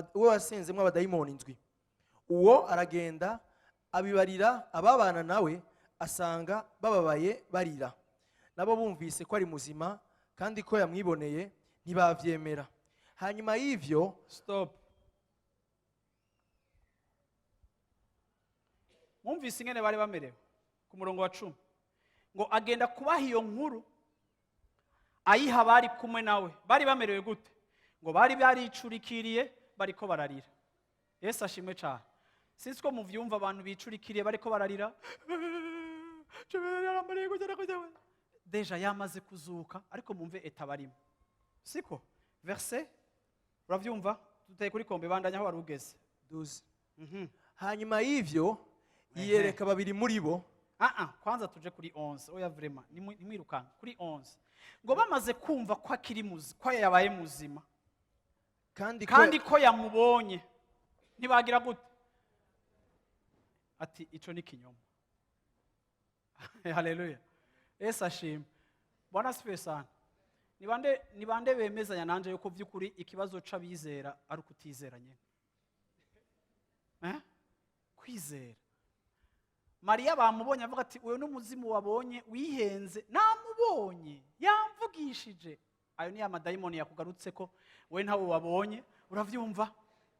wasenzemwo abadayimoni indwi. Uwo aragenda abibarira ababana nawe, asanga bababaye barira. Nabo bumvise ko ari muzima kandi ko yamwiboneye, ntibavyemera. Hanyuma y'ivyo Stop. Mwumvise ingene bari bamerewe ku murongo wa 10, ngo agenda kubaha iyo nkuru, ayiha bari kumwe nawe. Bari bamerewe gute? Ngo bari baricurikiriye, bariko bararira. Yesu ashimwe cyane. Sinzi ko muvyumva, abantu bicurikiriye bariko bararira. Déjà yamaze kuzuka, ariko mumve état barimo, siko? Verset, uravyumva? Duteye kuri kombe, bandanya aho wari ugeze. 12. Hanyuma y'ivyo yiyereka babiri muri bo. Ah ah, kwanza tuje kuri 11. Oya, vraiment, nimwirukanka kuri 11. Ngo bamaze kumva ko akiri muzima, ko yabaye muzima, kandi ko kandi ko yamubonye, ntibagira gute? Ati ico ni kinyoma. Haleluya, Yesu ashima. Bwana asifiwe sana. Ni bande bemezanya nanje yuko by'ukuri ikibazo c'abizera ari ukutizera nyene? Eh? Kwizera. Mariya bamubonye, avuga ati uyu n'umuzimu wabonye, wihenze, namubonye, yamvugishije. Ayo ni amadayimoni yakugarutse ko we ntawe wabonye. Uravyumva?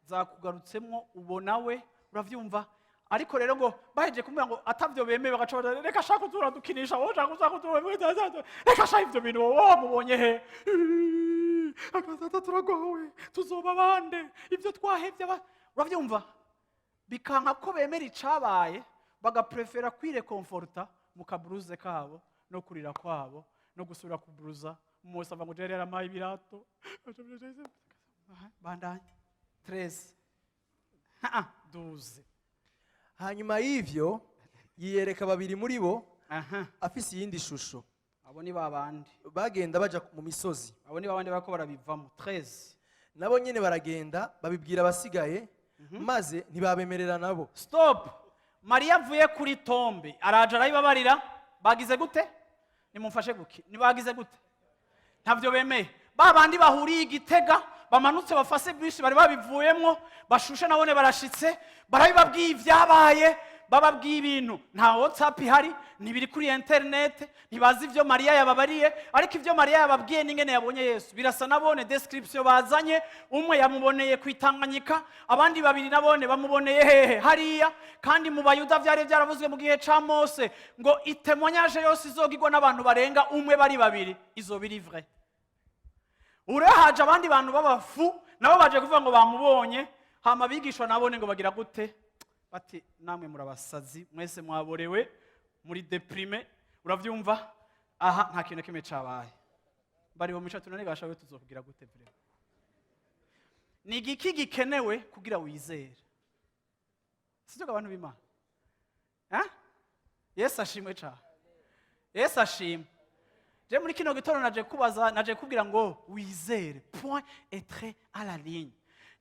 Zakugarutsemwo, ubona we. Uravyumva? Ariko rero ngo bahejeje kumubwira ngo atavyo bemeye, bagaca baja, reka shaka uzuradukinisha wowe, shaka uza kutura, reka shaka ivyo bintu wowe wamubonye he? Akazata turagowe, tuzoba bande ibyo twahevye uravyumva? Bikanka ko bemera icabaye, bagaprefera kwirekonforta mu kaburuze kabo no kurira kwabo no gusubira kuburuza. Umunsi ava ngo jere yarampaye ibirato. Bandanye 13, ah, 12. Hanyuma y'ivyo yiyereka babiri muri bo Aha. afise iyindi shusho. Abo ni babandi. Bagenda baja mu misozi. Abo ni babandi bariko barabivamo. 13. Nabo nyene baragenda babibwira abasigaye, maze ntibabemerera nabo. Stop. Mariya avuye kuri tombe, araje arabibabarira. Bagize gute? Nimumfashe guki? Ntibagize gute? Ntabyo bemeye. Ba bandi bahuriye igitega, bamanutse bafase bisi, bari babivuyemwo bashushe, nabone barashitse, barabibabwiye ibyabaye. Bababwiye ibintu nta WhatsApp ihari, ntibiri kuri internet, ntibazi ibyo Mariya yababariye. Ariko ibyo Mariya yababwiye n'ingene yabonye Yesu birasa. Nabone description bazanye: umwe yamuboneye ku Itanganyika, abandi babiri nabone bamuboneye hehe? Hariya. Kandi mu Bayuda byari byaravuzwe mu gihe ca Mose ngo i témoignage yose izogirwa n'abantu barenga umwe, bari babiri, izoba iri vrai. Ubu rero haje abandi bantu b'abafu, nabo baje kuvuga ngo bamubonye. Hama abigishwa nabone ngo bagira gute? Bati namwe murabasazi, mwese mwaborewe, muri déprimés. Uravyumva? Aha nta kintu na kimwe cabaye. Bari bo mico tunone gashawe, tuzokugira gute? Vraiment, ni igiki gikenewe kugira wizere? Sibyo abantu b'Imana? Eh? Yesu ashimwe cyane, Yesu ashimwe. Je muri kino gitondo naje kubaza, naje kubwira ngo wizere, point et trait à la ligne.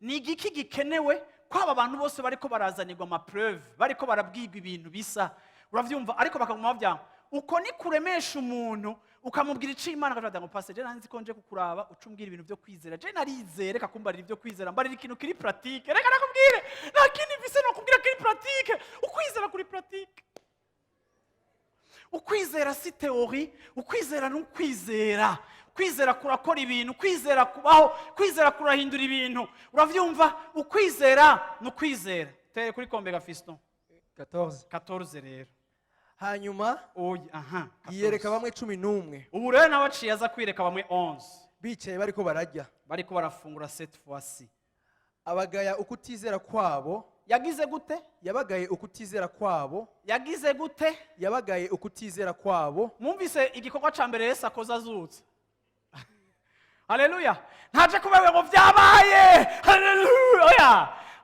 Ni igiki gikenewe ko aba bantu bose bariko barazanirwa ama preuves, bariko barabwirwa ibintu bisa? Uravyumva? Ariko bakaguma bavyanga. Uko ni kuremesha umuntu, ukamubwira icyo Imana, akavuga ngo pastor, je nanzi ko nje kukuraba uca umbwira ibintu byo kwizera. Je narizere, reka kumbarira ibyo kwizera, mbarira ikintu kiri pratique. Reka nakubwire, nta kindi mfise nokubwira kiri pratique. Ukwizera kuri pratique. Ukwizera si théorie, ukwizera ni ukwizera. Kwizera kurakora ibintu, kwizera kubaho, kwizera kurahindura ibintu. Uravyumva? Ukwizera ni ukwizera. Tere kuri kombe ga fiston. 14. 14 rero. Hanyuma oya, aha, 14. yiyereka bamwe 11. Ubu rero nawe aciye aza kwireka bamwe 11. Bicaye bariko bararya. Bariko barafungura cette fois-ci. Abagaya ukutizera kwabo. Yagize gute? Yabagaye ukutizera kwabo. Yagize gute? Yabagaye ukutizera kwabo. Mwumvise igikorwa ca mbere Yesu akoze azutse? Haleluya! Ntaje kubewe ngo byabaye, haleluya, oya.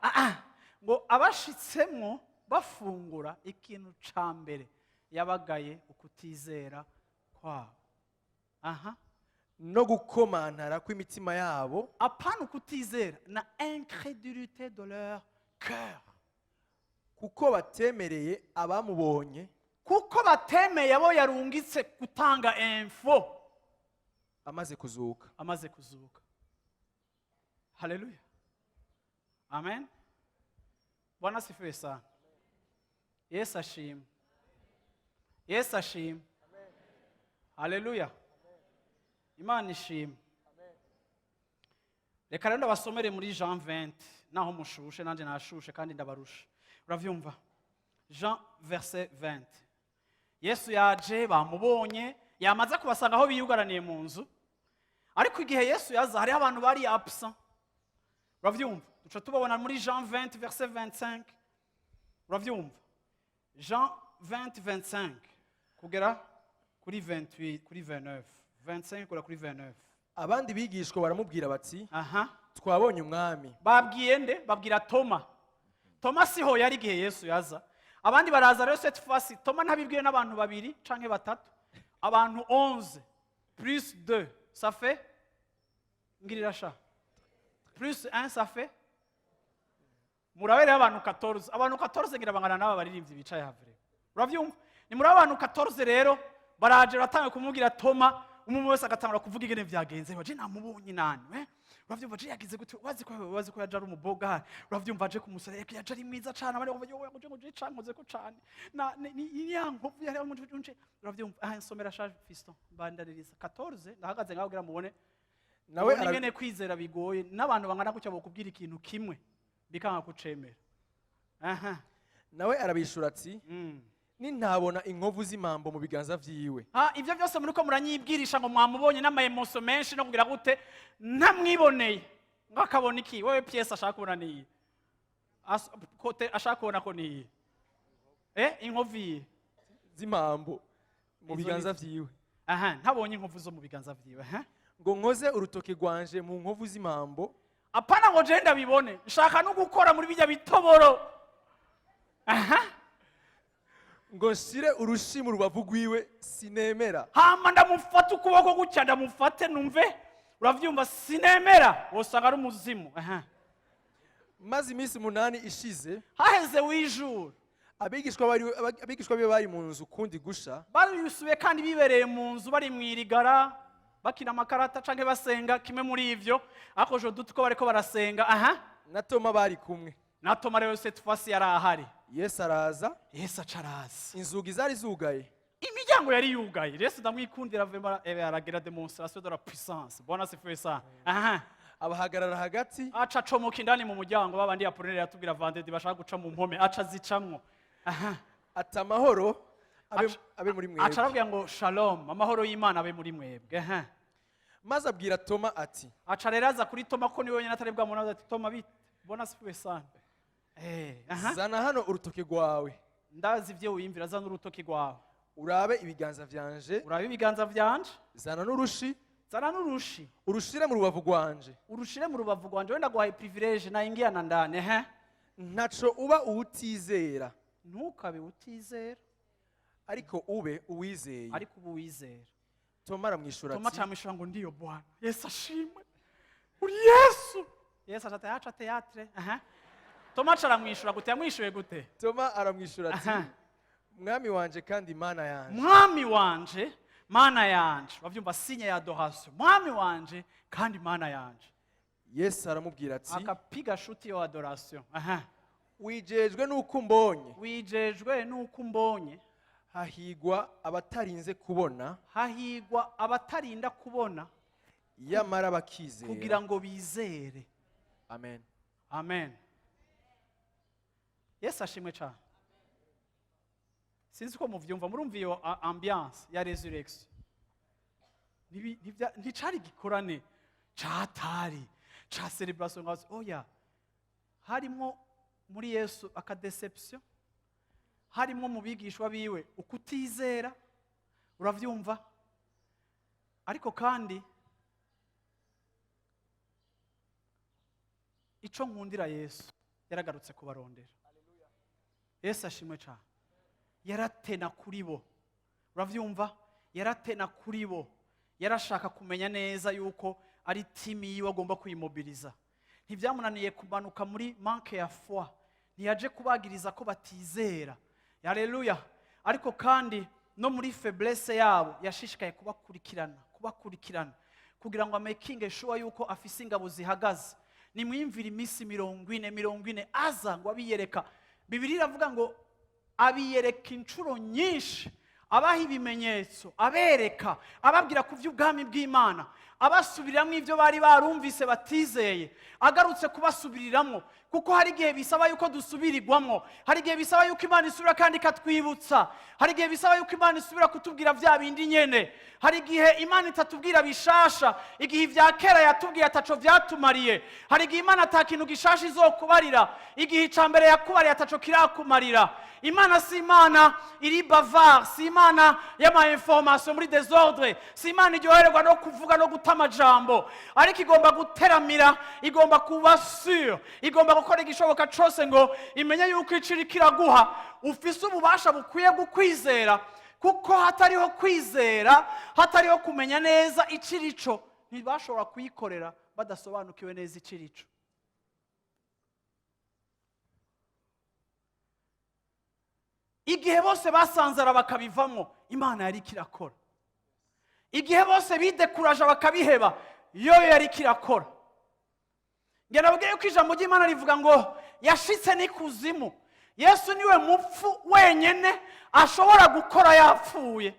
Ah, ah. Ngo abashitsemwo bafungura, ikintu ca mbere yabagaye ukutizera kwabo. Aha. No gukomantara kw'imitima yabo. Apana ukutizera, na incrédulité de leur cœur. Kuko batemereye abamubonye. Kuko batemeye abo yarungitse gutanga info. Amaze kuzuka. Amaze kuzuka. Haleluya, amen. Bwana asifiwe sana. Yesu ashimwe, Yesu ashimwe. Haleluya, Imana ishimwe. Reka rero ndabasomere muri Jean 20, naho mushushe, nanjye nashushe kandi ndabarusha. Uravyumva? Jean verset 20. Yesu yaje, bamubonye, yamaze kubasanga aho biyugaraniye mu nzu. Ariko igihe Yesu yaza, hariho abantu bari absent. Uravyumva? Duca tubabona muri Jean 20 verset 25. Uravyumva? Jean 20 25 kugera kuri 28, kuri 29, 25 kugera kuri 29. Abandi bigishwa baramubwira bati: "Twabonye Umwami." Babwiye nde? Babwira Toma. Toma siho yari igihe Yesu yaza. Abandi baraza rero. Cette fois Toma ntabibwiwe n'abantu babiri canke batatu, abantu 11 plus 2, ça fait, ngirira sha, plus 1, ça fait, murabe rero, abantu 14. Abantu 14 ngira bangana n'aba baririmbyi bicaye havre. Uravyumva? Ni muri abantu 14 rero baraje, baratanga kumubwira Toma. Umwe wese agatangura kuvuga ingene vyagenze. Baje namubonye nani, eh? Uravyumva? Je yagize gute? Wazi ko yaje ari umuboga. Uravyumva? Aje kumusara, yaje ari mwiza cane. Abandi bavuga: "Yowe, ngo je cankoze ko cane na ni ya nkovu yari mu nje." Uravyumva? Ah, nsomera shaje, fiston, bandaniriza 14. Ndahagaze ngaho kugira mubone Nawe mubone ingene kwizera bigoye, n'abantu bangana gutya bokubwira ikintu kimwe bikanga kucemera. Aha. Nawe arabishura ati: "Nintabona inkovu z'impambo mu biganza vyiwe, Ah, ibyo byose muri ko muranyibwirisha ngo mwamubonye n'ama émotions menshi no kugira gute, ntamwiboneye. Ngo akabona iki? Wewe pièce ashaka kubona niyi kote ashaka kubona ko niyi inkovu iyi z'impambo mu Izo biganza vyiwe, Aha, ntabonye inkovu zo mu biganza vyiwe, aha, ngo nkoze urutoki rwanje mu nkovu z'impambo, Apana ngo je ndabibone, nshaka no gukora muri bijya bitoboro, aha, ngo nshire urushi mu rubavu rwiwe, sinemera." Hama ndamufata ukuboko gutya, ndamufate numve. Uravyumva? Sinemera, wosanga ari umuzimu, aha. Maze iminsi 8 ishize, Haheze wijuru, abigishwa biwe bari mu nzu kundi gusha, barisubiye kandi bibereye mu nzu, bari mu irigara, bakina amakarata canke basenga, kimwe muri ivyo. Ariko je doute ko bariko barasenga, aha. Na Toma bari kumwe. Na Toma rero cette fois yari ahari. Yesu araza, Yesu aca araza, inzugi zari zugaye. Imiryango yari yugaye. Yesu ndamwikundira vraiment, aragira démonstration de la puissance. Bwana asifiwe sana. Aha. Abahagarara hagati, Aca acomoka indani mu muryango, babandi Apollinaire yatubwira vendredi bashaka guca mu mpome, aca azicamwo, aha. Ati: "Amahoro abe, abe muri Aca mwebwe." arabwira ngo: "Shalom, amahoro y'Imana abe muri mwebwe." Aha. Maze abwira Toma ati: Aca rero aza kuri Toma, ko niwe wenyine atari bwamubona. Ati: "Toma, bite? Bwana asifiwe sana." Aha. "Zana hano urutoki rwawe, Ndazi ibyo wiyumvira, zana urutoki rwawe, urabe ibiganza vyanje, urabe ibiganza vyanje, zana n'urushi, zana n'urushi, urushire mu rubavu rwanje, urushire mu rubavu rwanje." Wenda guhaye privilège naingia na ndani, ehe. Ntaco uba uwutizera, Ntukabe utizera, ariko ube uwizeye." Ariko ubu wizera. Toma aramwishura Toma ati: acamwishura ngo: "Ndiyo Bwana." Yesu ashimwe, uri Yesu. Yesu aca aca théâtre, aha. Toma aca aramwishura gute? Yamwishuye gute? Toma aramwishura ati: "Mwami wanje kandi Imana yanje." Mwami wanje, Mana yanje. Bavyumva? Signe ya adoration: Mwami wanje kandi Mana yanje. Yesu aramubwira ati: Akapiga shuti yo adoration, aha. "Wijejwe n'uko umbonye. Wijejwe nuko umbonye. Hahigwa abatarinze kubona, Hahigwa abatarinda kubona, yamara bakizera." kugira ngo bizere. Amen. Amen. Yesu ashimwe cyane. Sinzi ko muvyumva. Murumva iyo ambiance ya résurrection? Nticari igikorane catari ca célébration ngo oya, harimo muri Yesu aka déception, harimo mu bigishwa biwe ukutizera. Uravyumva? Ariko kandi ico nkundira Yesu, yaragarutse kubarondera. Yesu ashimwe cyane. Yaratena kuri bo. Uravyumva? Yaratena kuri bo, yarashaka kumenya neza yuko ari team yiwe agomba kuyimobiliza. Ntibyamunaniye kumanuka muri manque ya foi. Ntiyaje kubagiriza ko batizera. Haleluya. Ariko kandi no muri faiblesse yabo yashishikaye kubakurikirana, kubakurikirana. Kugira ngo amakinge sure yuko afise ingabo zihagaze. Nimwiyumvire iminsi 40, 40 aza ngo abiyereka. Bibiliya iravuga ngo abiyereka inshuro nyinshi, abaha ibimenyetso, abereka, ababwira ku by'ubwami bw'Imana, abasubiriramo ibyo bari barumvise batizeye, agarutse kubasubiriramo, kuko hari igihe bisaba yuko dusubirirwamo, hari igihe bisaba yuko Imana isubira kandi ikatwibutsa, hari igihe bisaba yuko Imana isubira kutubwira bya bindi nyene. Hari igihe Imana itatubwira bishasha, igihe ibya kera yatubwiye ataco vyatumariye. Hari igihe Imana ata kintu gishasha izokubarira, igihe ica mbere yakubariye ataco kirakumarira. Imana si Imana iri bavard, si Imana y'ama information muri désordre, si Imana iryohererwa no kuvuga no guta amajambo, ariko igomba guteramira, igomba kuba sûre, igomba gukora igishoboka cose ngo imenye yuko ico iriko iraguha ufise ububasha bukwiye gukwizera, kuko hatariho kwizera, hatariho kumenya neza icirico, ntibashobora kuyikorera badasobanukiwe neza icirico. Igihe bose basanzara bakabivamo, Imana yari ikirakora. Igihe bose bidekuraje bakabiheba, yo yari ikirakora. Njye nabwiye yuko ijambo ry'Imana rivuga ngo yashitse n'ikuzimu. Yesu niwe mupfu wenyine ashobora gukora yapfuye.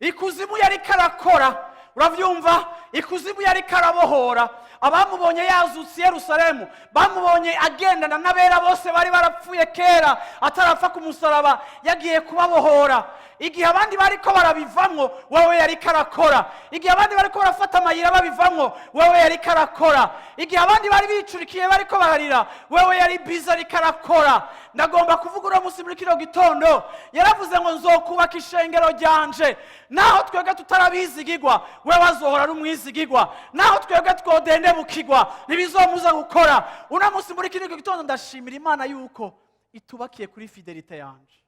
Ikuzimu yari karakora, urabyumva? Ikuzimu yari karabohora. Abamubonye yazutse i Yerusalemu, bamubonye agendana n'abera bose bari barapfuye kera atarapfa ku musaraba, yagiye kubabohora. Igihe abandi bariko barabivamwo, wewe yari karakora. Igihe abandi bariko barafata amayira babivamwo, wewe yari karakora. Igihe abandi bari bicurikiye bariko bararira, wewe yari biza ariko arakora. Ndagomba kuvuga uno munsi muri kino gitondo, yaravuze ngo nzokubaka ishengero ryanje. Naho twebwe tutarabizigigwa, wewe azohora ari umwizigigwa. Naho twebwe twodendebukigwa, ntibizomuza gukora. Uno munsi muri kino gitondo ndashimira Imana yuko itubakiye kuri fidélité yanje.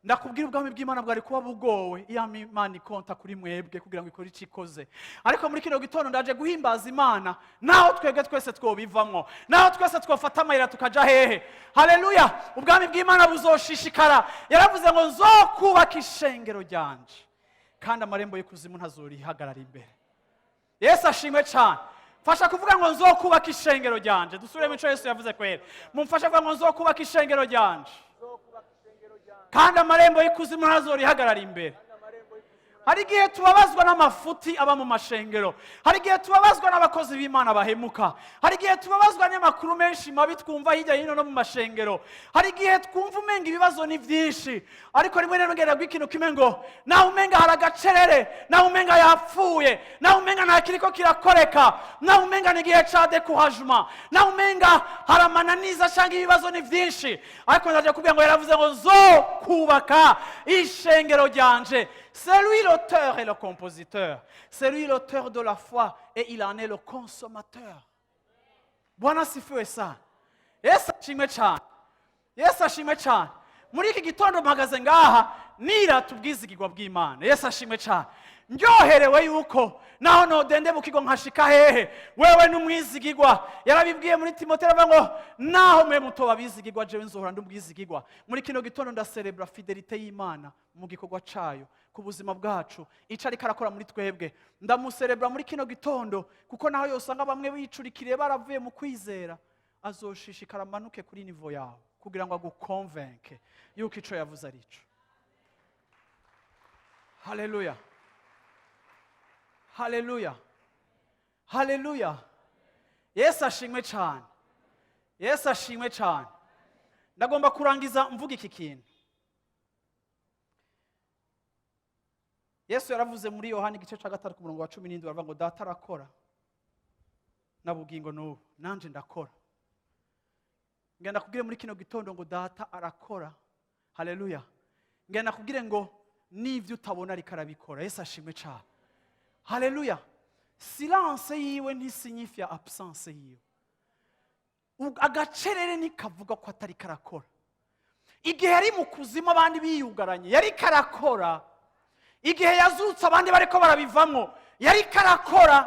Ndakubwira, ubwami bw'Imana bwari kuba bugowe iyo Imana ikonta kuri mwebwe kugira ngo ikore icyo ikoze. Ariko muri kino gitondo ndaje guhimbaza Imana, naho twebwe twese twobivamwo, naho twese twofata amayira tukaja hehe. Haleluya! Ubwami bw'Imana buzoshishikara. Yaravuze ngo nzokubaka ishengero ryanje, kandi amarembo y'ikuzimu ntazorihagarara imbere. Yesu ashimwe cyane. Mfasha kuvuga ngo nzokubaka ishengero ryanje. Dusubiremo ico Yesu yavuze kwera. Mumfashe kuvuga ngo nzokubaka ishengero ryanje, kandi amarembo y'ikuzimu ntazorihagarara imbere. Hari igihe tubabazwa n'amafuti aba mu mashengero, hari igihe tubabazwa n'abakozi b'Imana bahemuka, hari igihe tubabazwa n'amakuru menshi mabi twumva hirya hino no mu mashengero, hari igihe twumva umenga ibibazo ni byinshi. Ariko rimwe na rimwe ngenda ikintu kimwe ngo naho umenga hari agacerere, naho umenga yapfuye, naho umenga nta kiriko kirakoreka, naho umenga ni igihe ca découragement, naho umenga hari amananiza cyangwa ibibazo ni byinshi, ariko ndaje kubwira ngo yaravuze ngo nzokubaka ishengero ryanje. C'est lui l'auteur et le compositeur. C'est lui l'auteur de la foi et il en est le consommateur. Bwana asifiwe sana. Yesu ashimwe cyane. Yesu ashimwe cyane. Muri iki gitondo mpagaze ngaha nirata ubwizigirwa bw'Imana. Yesu ashimwe cyane. Ndyoherewe yuko naho nodende mu kigo nkashika hehe, wewe n'umwizigirwa. Yarabibwiye muri Timoteyo, aravuga ngo naho mwe mutoba abizigirwa, jewe nzohora ndi umwizigirwa. Muri kino gitondo ndaserebura fidélité y'Imana mu gikorwa cayo ku buzima bwacu, ico ariko arakora muri twebwe. Ndamuserebura muri kino gitondo, kuko naho yosanga bamwe bicurikiriye baravuye mu kwizera, azoshishikara amanuke kuri niveau yawe kugira ngo agukonvenke yuko ico yavuze ari ico. Haleluya, haleluya, haleluya! Yesu ashimwe cyane. Yesu ashimwe cyane. Ndagomba kurangiza mvuga iki kintu. Yesu yaravuze muri Yohani igice cya 3 ku murongo wa 17, baravuga ngo Data arakora na bugingo n'ubu nanje ndakora. Ngenda kubwire muri kino gitondo ngo Data arakora. Haleluya! Ngenda kubwire ngo n'ibyo utabona ariko arabikora. Yesu ashimwe cyane. Haleluya! Silence yiwe ntisignifia absence yiwe. Agacerere ntikavuga ko atari karakora. Igihe yari mu kuzimu abandi biyugaranye, yari karakora. Igihe yazutse abandi bariko barabivamwo, yari karakora.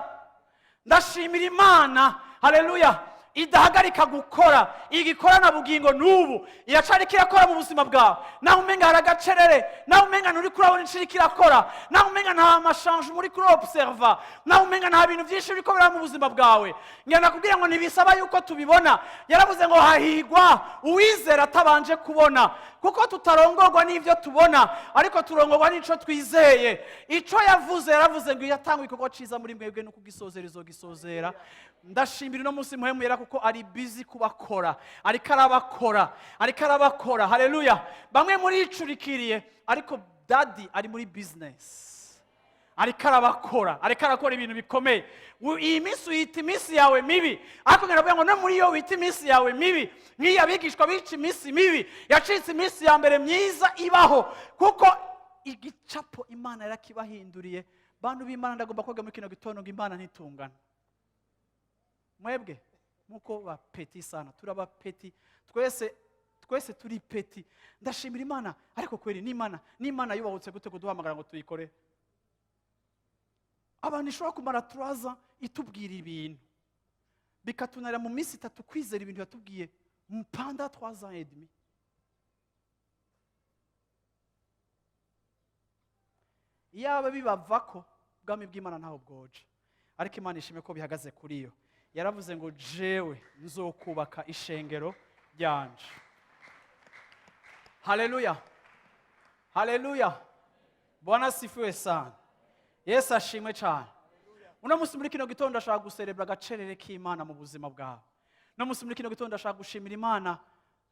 Ndashimira Imana. Haleluya! Idahagarika gukora, igikorana bugingo n'ubu iracariko irakora mu buzima bwawe. Naho umenga hari agacerere, naho umenga nturi kurabona ico iriko irakora, naho umenga nta ma changements uri kuri observa, naho umenga nta bintu byinshi biriko biraba mu buzima bwawe, ngenda kubwira ngo ntibisaba yuko tubibona. Yaravuze ngo hahigwa uwizera atabanje kubona, kuko tutarongorwa n'ibyo tubona, ariko turongorwa n'ico twizeye. Ico yavuze, yaravuze ngo yatanga igikorwa ciza muri mwebwe no kugisozera izogisozera. Ndashimira uno munsi Mpwemu Yera, kuko ari busy kubakora, ariko arabakora, ariko arabakora. Haleluya! Bamwe muricurikiriye, ariko Daddy ari muri business, ariko arabakora, ariko arakora ibintu bikomeye. Iyi minsi uyita iminsi yawe mibi, ariko ngira ngo no muri iyo wita iminsi yawe mibi, nk'iyo abigishwa bica iminsi mibi, yacitse iminsi ya mbere myiza ibaho, kuko igicapo Imana yarakibahinduriye. Bantu b'Imana, ndagomba koga muri kino gitondo ngo Imana ntitungana. Mwebwe muko ba petits sana, turaba petits twese, twese turi petits. Ndashimira Imana, ariko kweri n'Imana, n'Imana yubahutse gute kuduhamagara ngo tuyikore? Abantu ishobora kumara turaza itubwira ibintu, bikatunanira mu minsi 3 kwizera ibintu yatubwiye pendant 3 ans et demi. Iyaba bibava ko ubwami bw'Imana ntaho bwoje, ariko Imana ishime ko bihagaze kuri yo. Yaravuze ngo jewe nzokubaka ishengero ryanje. Haleluya, haleluya! Bwana asifiwe sana! Yesu ashimwe cyane! Uno munsi muri kino gitondo ashaka guserebura agacerere k'Imana mu buzima bwawe. Uno munsi muri kino gitondo ashaka gushimira Imana,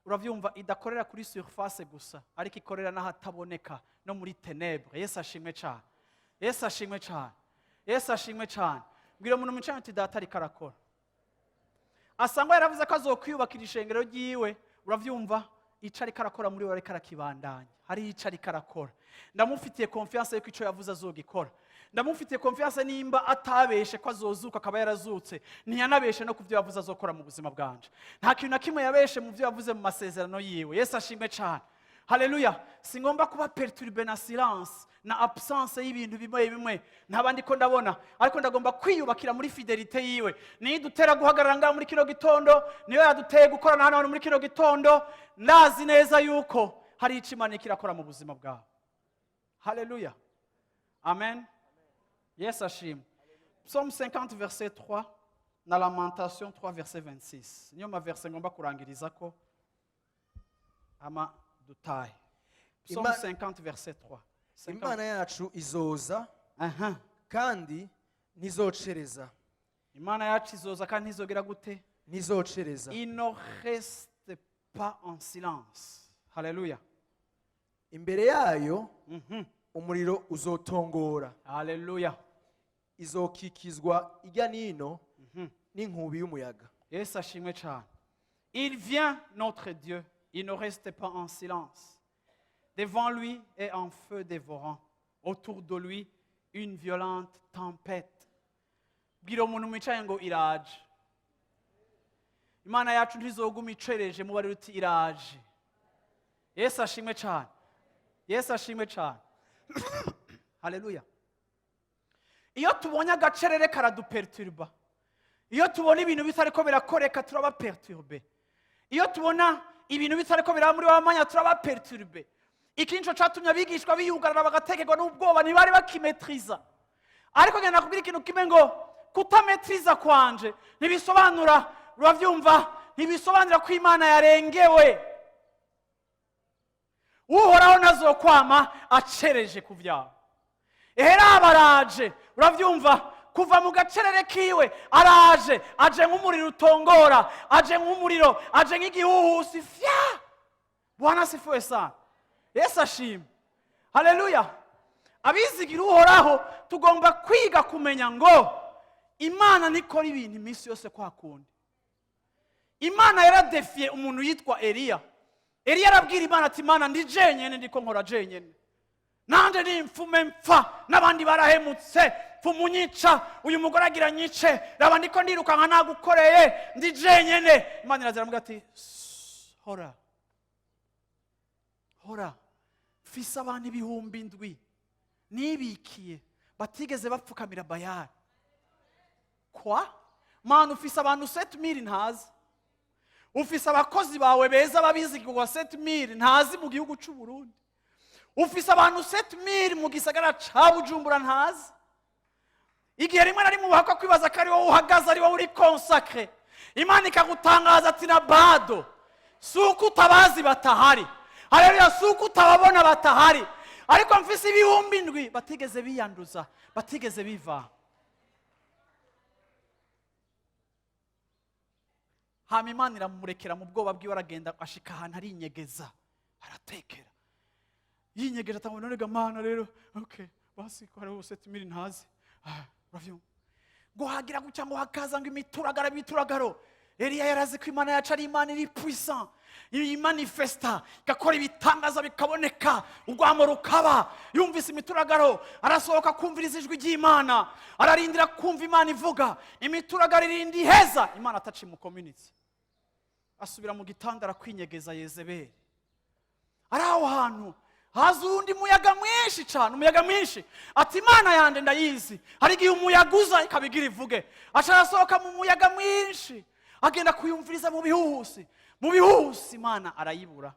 urabyumva, idakorera kuri surface gusa, ariko ikorera n'ahataboneka, no muri ténèbres. Yesu ashimwe cyane! Yesu ashimwe cyane! Yesu ashimwe cyane! Mbwira umuntu mwicaranye uti data ariko arakora. Asangwa yaravuze ko azokwiyubakira ishengero ryiwe, urabyumva, icyo ariko arakora muri we, ariko arakibandanya, hariho icyo ariko arakora. Ndamufitiye confiance yuko icyo yavuze azogikora. Ndamufitiye confiance, nimba atabeshe ko azozuka akaba yarazutse, ntiyanabeshe no ku byo yavuze azokora mu buzima bwanje. Nta kintu na kimwe yabeshe mu byo yavuze mu masezerano yiwe. Yesu ashimwe cyane! Haleluya! Singomba kuba perturbé na silence na absence y'ibintu bimwe bimwe ntaba ndiko ndabona, ariko ndagomba kwiyubakira muri fidélité yiwe. Niyo idutera guhagarara ngaha muri kino gitondo, niyo yaduteye gukorana hano muri kino gitondo. Ndazi neza yuko hari icyo Imana iriko irakora mu buzima bwawe. Haleluya, amen! Yesu ashimwe! Psaume 50 verset 3 na Lamentation 3 verset 26, niyo ma versets ngomba kurangiriza ko ama dutahe. Psaume 50 verset 3. 50. Imana yacu izoza kandi ntizocereza. Imana yacu izoza kandi ntizogera gute? Ntizocereza. Il ne reste pas en silence. Haleluya! Imbere yayo umuriro uzotongora. Haleluya! Izokikizwa ijya n'ino n'inkubi y'umuyaga. Yesu ashimwe cyane! Il vient, notre Dieu, il ne reste pas en silence. Devant lui est un feu dévorant, autour de lui une violente tempête. Bwira umuntu mwicaye ngo iraje. Imana yacu ntizoguma icereje. Mubari uti iraje. Yesu ashimwe cyane! Yesu ashimwe cyane! Haleluya! Iyo tubonye agacerere karaduperturba. Iyo tubona ibintu bitariko birakoreka, turaba perturbé. Iyo tubona ibintu bitariko biraba muri wa mwanya, turaba perturbé. Iki nico catumye abigishwa biyugarana, bagatekerwa n'ubwoba, ntibari bakimetriza. Ariko ngenda kubwira ikintu kimwe, ngo kutametriza kwanje ntibisobanura, urabyumva, ntibisobanura ko Imana yarengewe. Uhoraho ntazokwama acereje ku byawe. Ehera baraje, urabyumva, kuva mu gacerere kiwe araje, aje nk'umuriro utongora, aje nk'umuriro, aje nk'igihuhusi fya. Bwana asifiwe sana! Yesu ashimwe! Haleluya! Abizigira Uhoraho tugomba kwiga kumenya ngo Imana ntikora ibintu iminsi yose kwa kundi. Imana yaradefiye umuntu yitwa Eliya. Eliya arabwira Imana ati: "Imana, ndi jenyene, ndiko nkora jenyene, nanje ni mfume mpfa, n'abandi barahemutse, pfuma unyica, uyu mugore agira nyice, raba ndiko ndirukanka, nagukoreye, ndi jenyene." Imana iraza iramubwira ati: "Sss, hora hora, mfise abantu 7000 nibikiye batigeze bapfukamira Bayali." Kwa Mana, ufise abantu 7000 ntazi. Ufise abakozi bawe beza babizigirwa 7000 ntazi mu gihugu cy'u Burundi. Ufise abantu 7000 mu gisagara ca Bujumbura ntazi. Igihe rimwe na rimwe ubahakwa kwibaza ko ari wowe uhagaze, ari wowe uri consacré. Imana ikagutangaza ati: "Na bado si uko utabazi batahari." Haleluya! Si uko utababona batahari, ariko mfise 7000 batigeze biyanduza, batigeze biva. Hama Imana iramurekera mu bwoba bwiwe, aragenda ashika ahantu arinyegeza, aratekera, yinyegeje, atanga: "None ga Mana rero, okay, basi ko hariho 7000 ntazi." Ah, uravyumva ngo hagira gutya, ngo hakaza ngo imituragaro, imituragaro. Eliya yarazi ko Imana yacu ari Imana iri puissant, imanifesta, igakora ibitangaza bikaboneka, urwamo rukaba. Yumvise imituragaro, arasohoka kumviriza ijwi ry'Imana, ararindira kumva Imana ivuga. Imituragaro irinda iheza, Imana ataci mu community. Asubira mu gitanda, arakwinyegeza. Yezebeli ari aho hantu, haza uwundi muyaga mwinshi cyane, umuyaga mwinshi. Ati: "Imana yanjye ndayizi, hari igihe umuyaga uza ikabigira ivuge." Aca arasohoka mu muyaga mwinshi, agenda kuyumviriza mu bihuhusi. Mu bihuhusi Imana arayibura.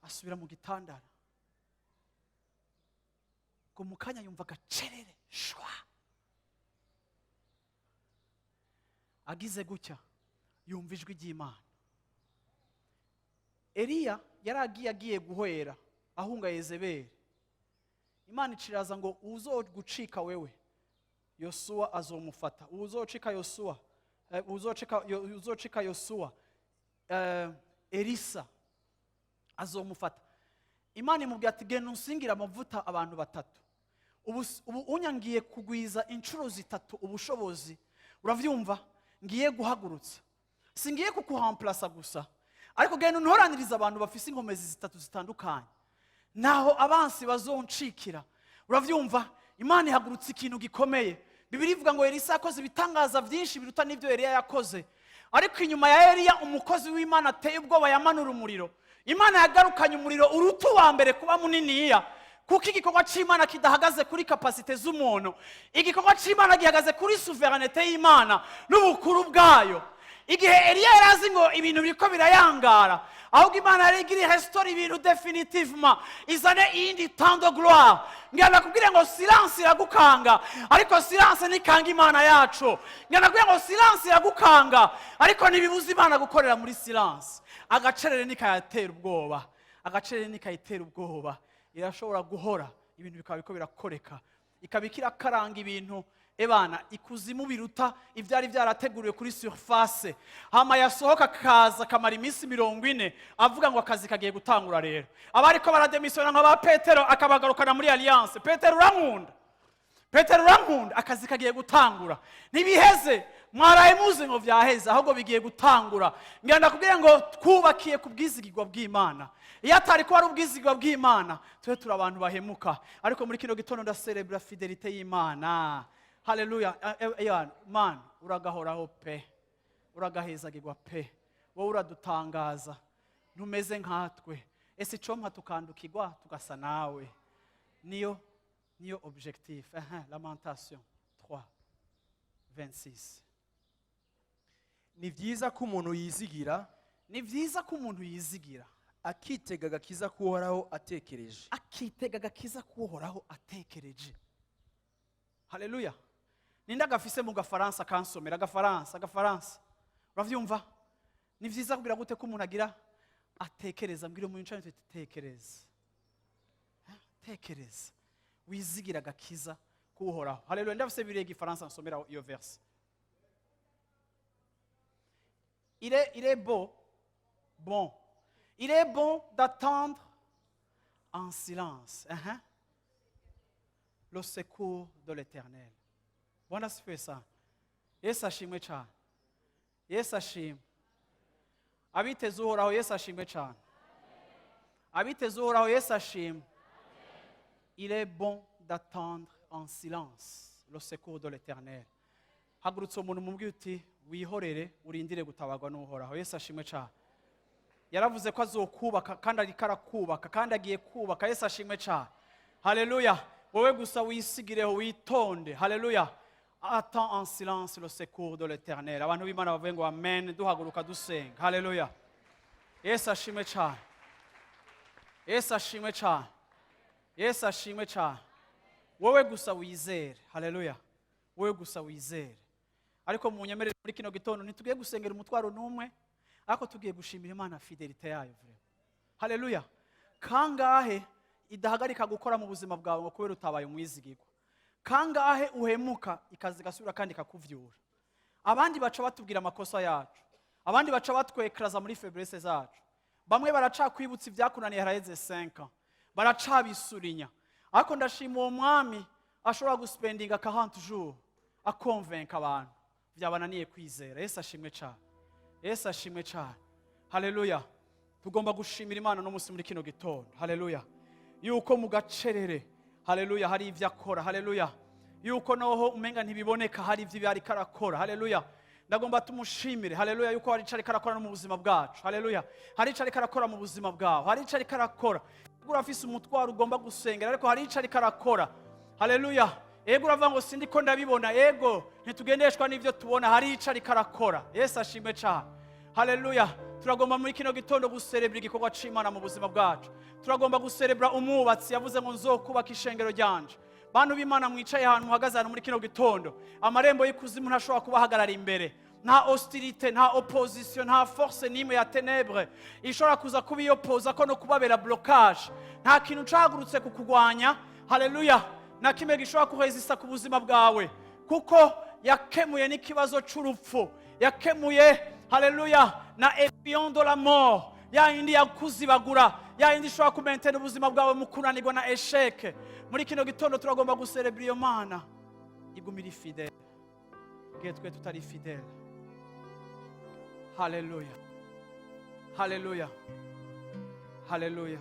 Asubira mu gitandara, ngo mu kanya yumva agacerere shwa. Agize gutya, yumva ijwi ry'Imana. Eliya yari agiye guhwera, ahunga Yezebeli. Imana iciraza ngo: "Uzogucika wewe, Yosuwa azomufata. Uzocika Yosuwa, uzocika Yosuwa, Elisa azomufata." Imana imubwira ati: "Genda unsingire amavuta abantu batatu." Ubu unyangiye kugwiza inshuro zitatu ubushobozi, uravyumva, ngiye guhagurutsa. Singiye kukuhamplasa gusa, ariko genda untoranirize abantu bafise inkomezi zitatu zitandukanye, naho abansi bazoncikira. Uravyumva, Imana ihagurutse ikintu gikomeye. Bibiliya ivuga ngo Elisa yakoze ibitangaza byinshi biruta n'ibyo Eliya yakoze. Ariko inyuma ya Eliya, umukozi w'Imana ateye ubwoba yamanura umuriro. Imana yagarukanye umuriro uruta uwa mbere kuba muniniya, kuko igikorwa cy'Imana kidahagaze kuri capacité z'umuntu. Igikorwa cy'Imana gihagaze kuri souveraineté y'Imana n'ubukuru bwayo. Igihe Eliya yari azi ngo ibintu biriko birayangara, ahubwo Imana yari igira restaure ibintu définitivement, izane iyindi temps de gloire. Ngira nakubwire ngo silence iragukanga, ariko silence ntikanga Imana yacu. Ngira nakubwire ngo silence iragukanga, ariko ntibibuza Imana gukorera muri silence. Agacerere ntikayatera ubwoba, agacerere ntikayitera ubwoba. Irashobora guhora, ibintu bikaba biriko birakoreka, ikaba ikirakaranga ibintu ebana ikuzimu biruta ibyari byarateguriwe kuri surface. Hama yasohoka, akaza akamara iminsi 40 avuga ngo akazi kagiye gutangura. Rero abariko barademisiyona nka ba Petero, akabagarukana muri alliance: "Petero urankunda, Petero urankunda, akazi kagiye gutangura. Ntibiheze, mwaraye muzi ngo vyaheze, ahubwo bigiye gutangura." Ngira ndakubwire ngo twubakiye ku bwizigirwa bw'Imana. Iyo atari kuba ari ubwizigirwa bw'Imana, tube turi abantu bahemuka. Ariko muri kino gitondo ndaserebura fidélité y'Imana. Haleluya! Man, uragahoraho pe, uragahezagirwa pe. Wowe uradutangaza, ntumeze nkatwe. Ese icompa tukandukirwa tugasa nawe? Niyo objectif. Lamentation 3 26. Ni byiza ko umuntu yizigira, Ni byiza ko umuntu yizigira, akitega agakiza k'Uhoraho atekereje. Akitega agakiza k'Uhoraho atekereje. Haleluya! Ninde agafise mu Gafaransa kansomera Agafaransa? Agafaransa, uravyumva? Ni vyiza kugira gute ko umuntu agira atekereza? Mbwira umuntu ncane tuti: "Tekereza, tekereza, wizigira agakiza k'Uhoraho." Haleluya! Ndafise biriye Igifaransa, nsomera iyo verse. Il est beau, bon, il est bon d'attendre en silence le secours de l'Éternel. Bwana asifiwe sana. Yesu ashimwe cyane, Yesu ashimwe. Abiteze Uhoraho, Yesu ashimwe cyane. Abiteze Uhoraho, Yesu ashimwe. Il est bon d'attendre en silence le secours de l'Éternel. Hagurutse umuntu, mubwire uti: "Wihorere, urindire gutabarwa n'Uhoraho." Yesu ashimwe cyane. Yaravuze ko azokubaka, kandi ariko arakubaka, kandi agiye kubaka. Yesu ashimwe cyane. Haleluya! Wowe gusa wisigireho, witonde. Haleluya! Attends en silence le secours de l'Éternel. Abantu b'Imana bavuye ngo amen, duhaguruka dusenga. Haleluya! Yesu ashimwe cyane, Yesu ashimwe cyane, Yesu ashimwe cyane. Wowe gusa wizere. Haleluya! Wowe gusa wizere. Ariko munyemerere, muri kino gitondo ntitugiye gusengera umutwaro n'umwe, ariko tugiye gushimira Imana fidélité yayo, vraiment. Haleluya! Kangahe idahagarika gukora mu buzima bwawe ngo kubera utabaye umwizigirwa? Kangahe uhemuka ikaza igasubira kandi ikakuvyura? Abandi baca batubwira amakosa yacu, abandi baca batwekaraza muri faiblesse zacu, bamwe baracakwibutsa ibyakunaniye haraheze 5, baracabisurinya. Ariko ndashima uwo mwami ashobora guspendinga 40 jours akonvenka abantu byabananiye kwizera. Yesu ashimwe cyane, Yesu ashimwe cyane. Haleluya! Tugomba gushimira Imana no munsi muri kino gitondo, haleluya, yuko mu gacerere, haleluya, hari ibyo akora. Haleluya! Yuko noho umenga ntibiboneka, hari ibyo ariko arakora. Haleluya! Ndagomba tumushimire, haleluya, yuko hari icyo ariko arakora no mu buzima bwacu. Haleluya! Hari icyo ariko arakora mu buzima bwawe, hari icyo ariko arakora. Ego, urafise umutwaro ugomba gusengera, ariko hari icyo ariko arakora. Haleluya! Ego, uravuga ngo sindi ko ndabibona. Ego, ntitugendeshwa n'ibyo tubona, hari icyo ariko arakora. Yesu ashimwe cyane. Haleluya! Turagomba muri kino gitondo guserebura igikorwa c'Imana mu buzima bwacu. Turagomba guserebura umwubatsi yavuze ngo nzokubaka ishengero ryanje. Bantu b'Imana mwicaye ahantu, muhagaze ahantu muri kino gitondo, amarembo y'ikuzimu ntashobora kubahagarara imbere. Nta hostilité, nta opposition, nta force n'imwe ya ténèbres ishobora kuza kubiyopoza ko no kubabera blocage. Nta kintu cahagurutse kukugwanya, haleluya, na kimwe gishobora kuresista ku buzima bwawe, kuko yakemuye n'ikibazo c'urupfu, yakemuye, haleluya, na aiguillon de la mort, ya yindi yakuzibagura, ya yindi ishobora kumentena ubuzima bwawe mu kunanirwa na échec. Muri kino gitondo turagomba guserebura iyo Mana igumira fidèle igihe twe tutari fidèle. Haleluya, haleluya, haleluya,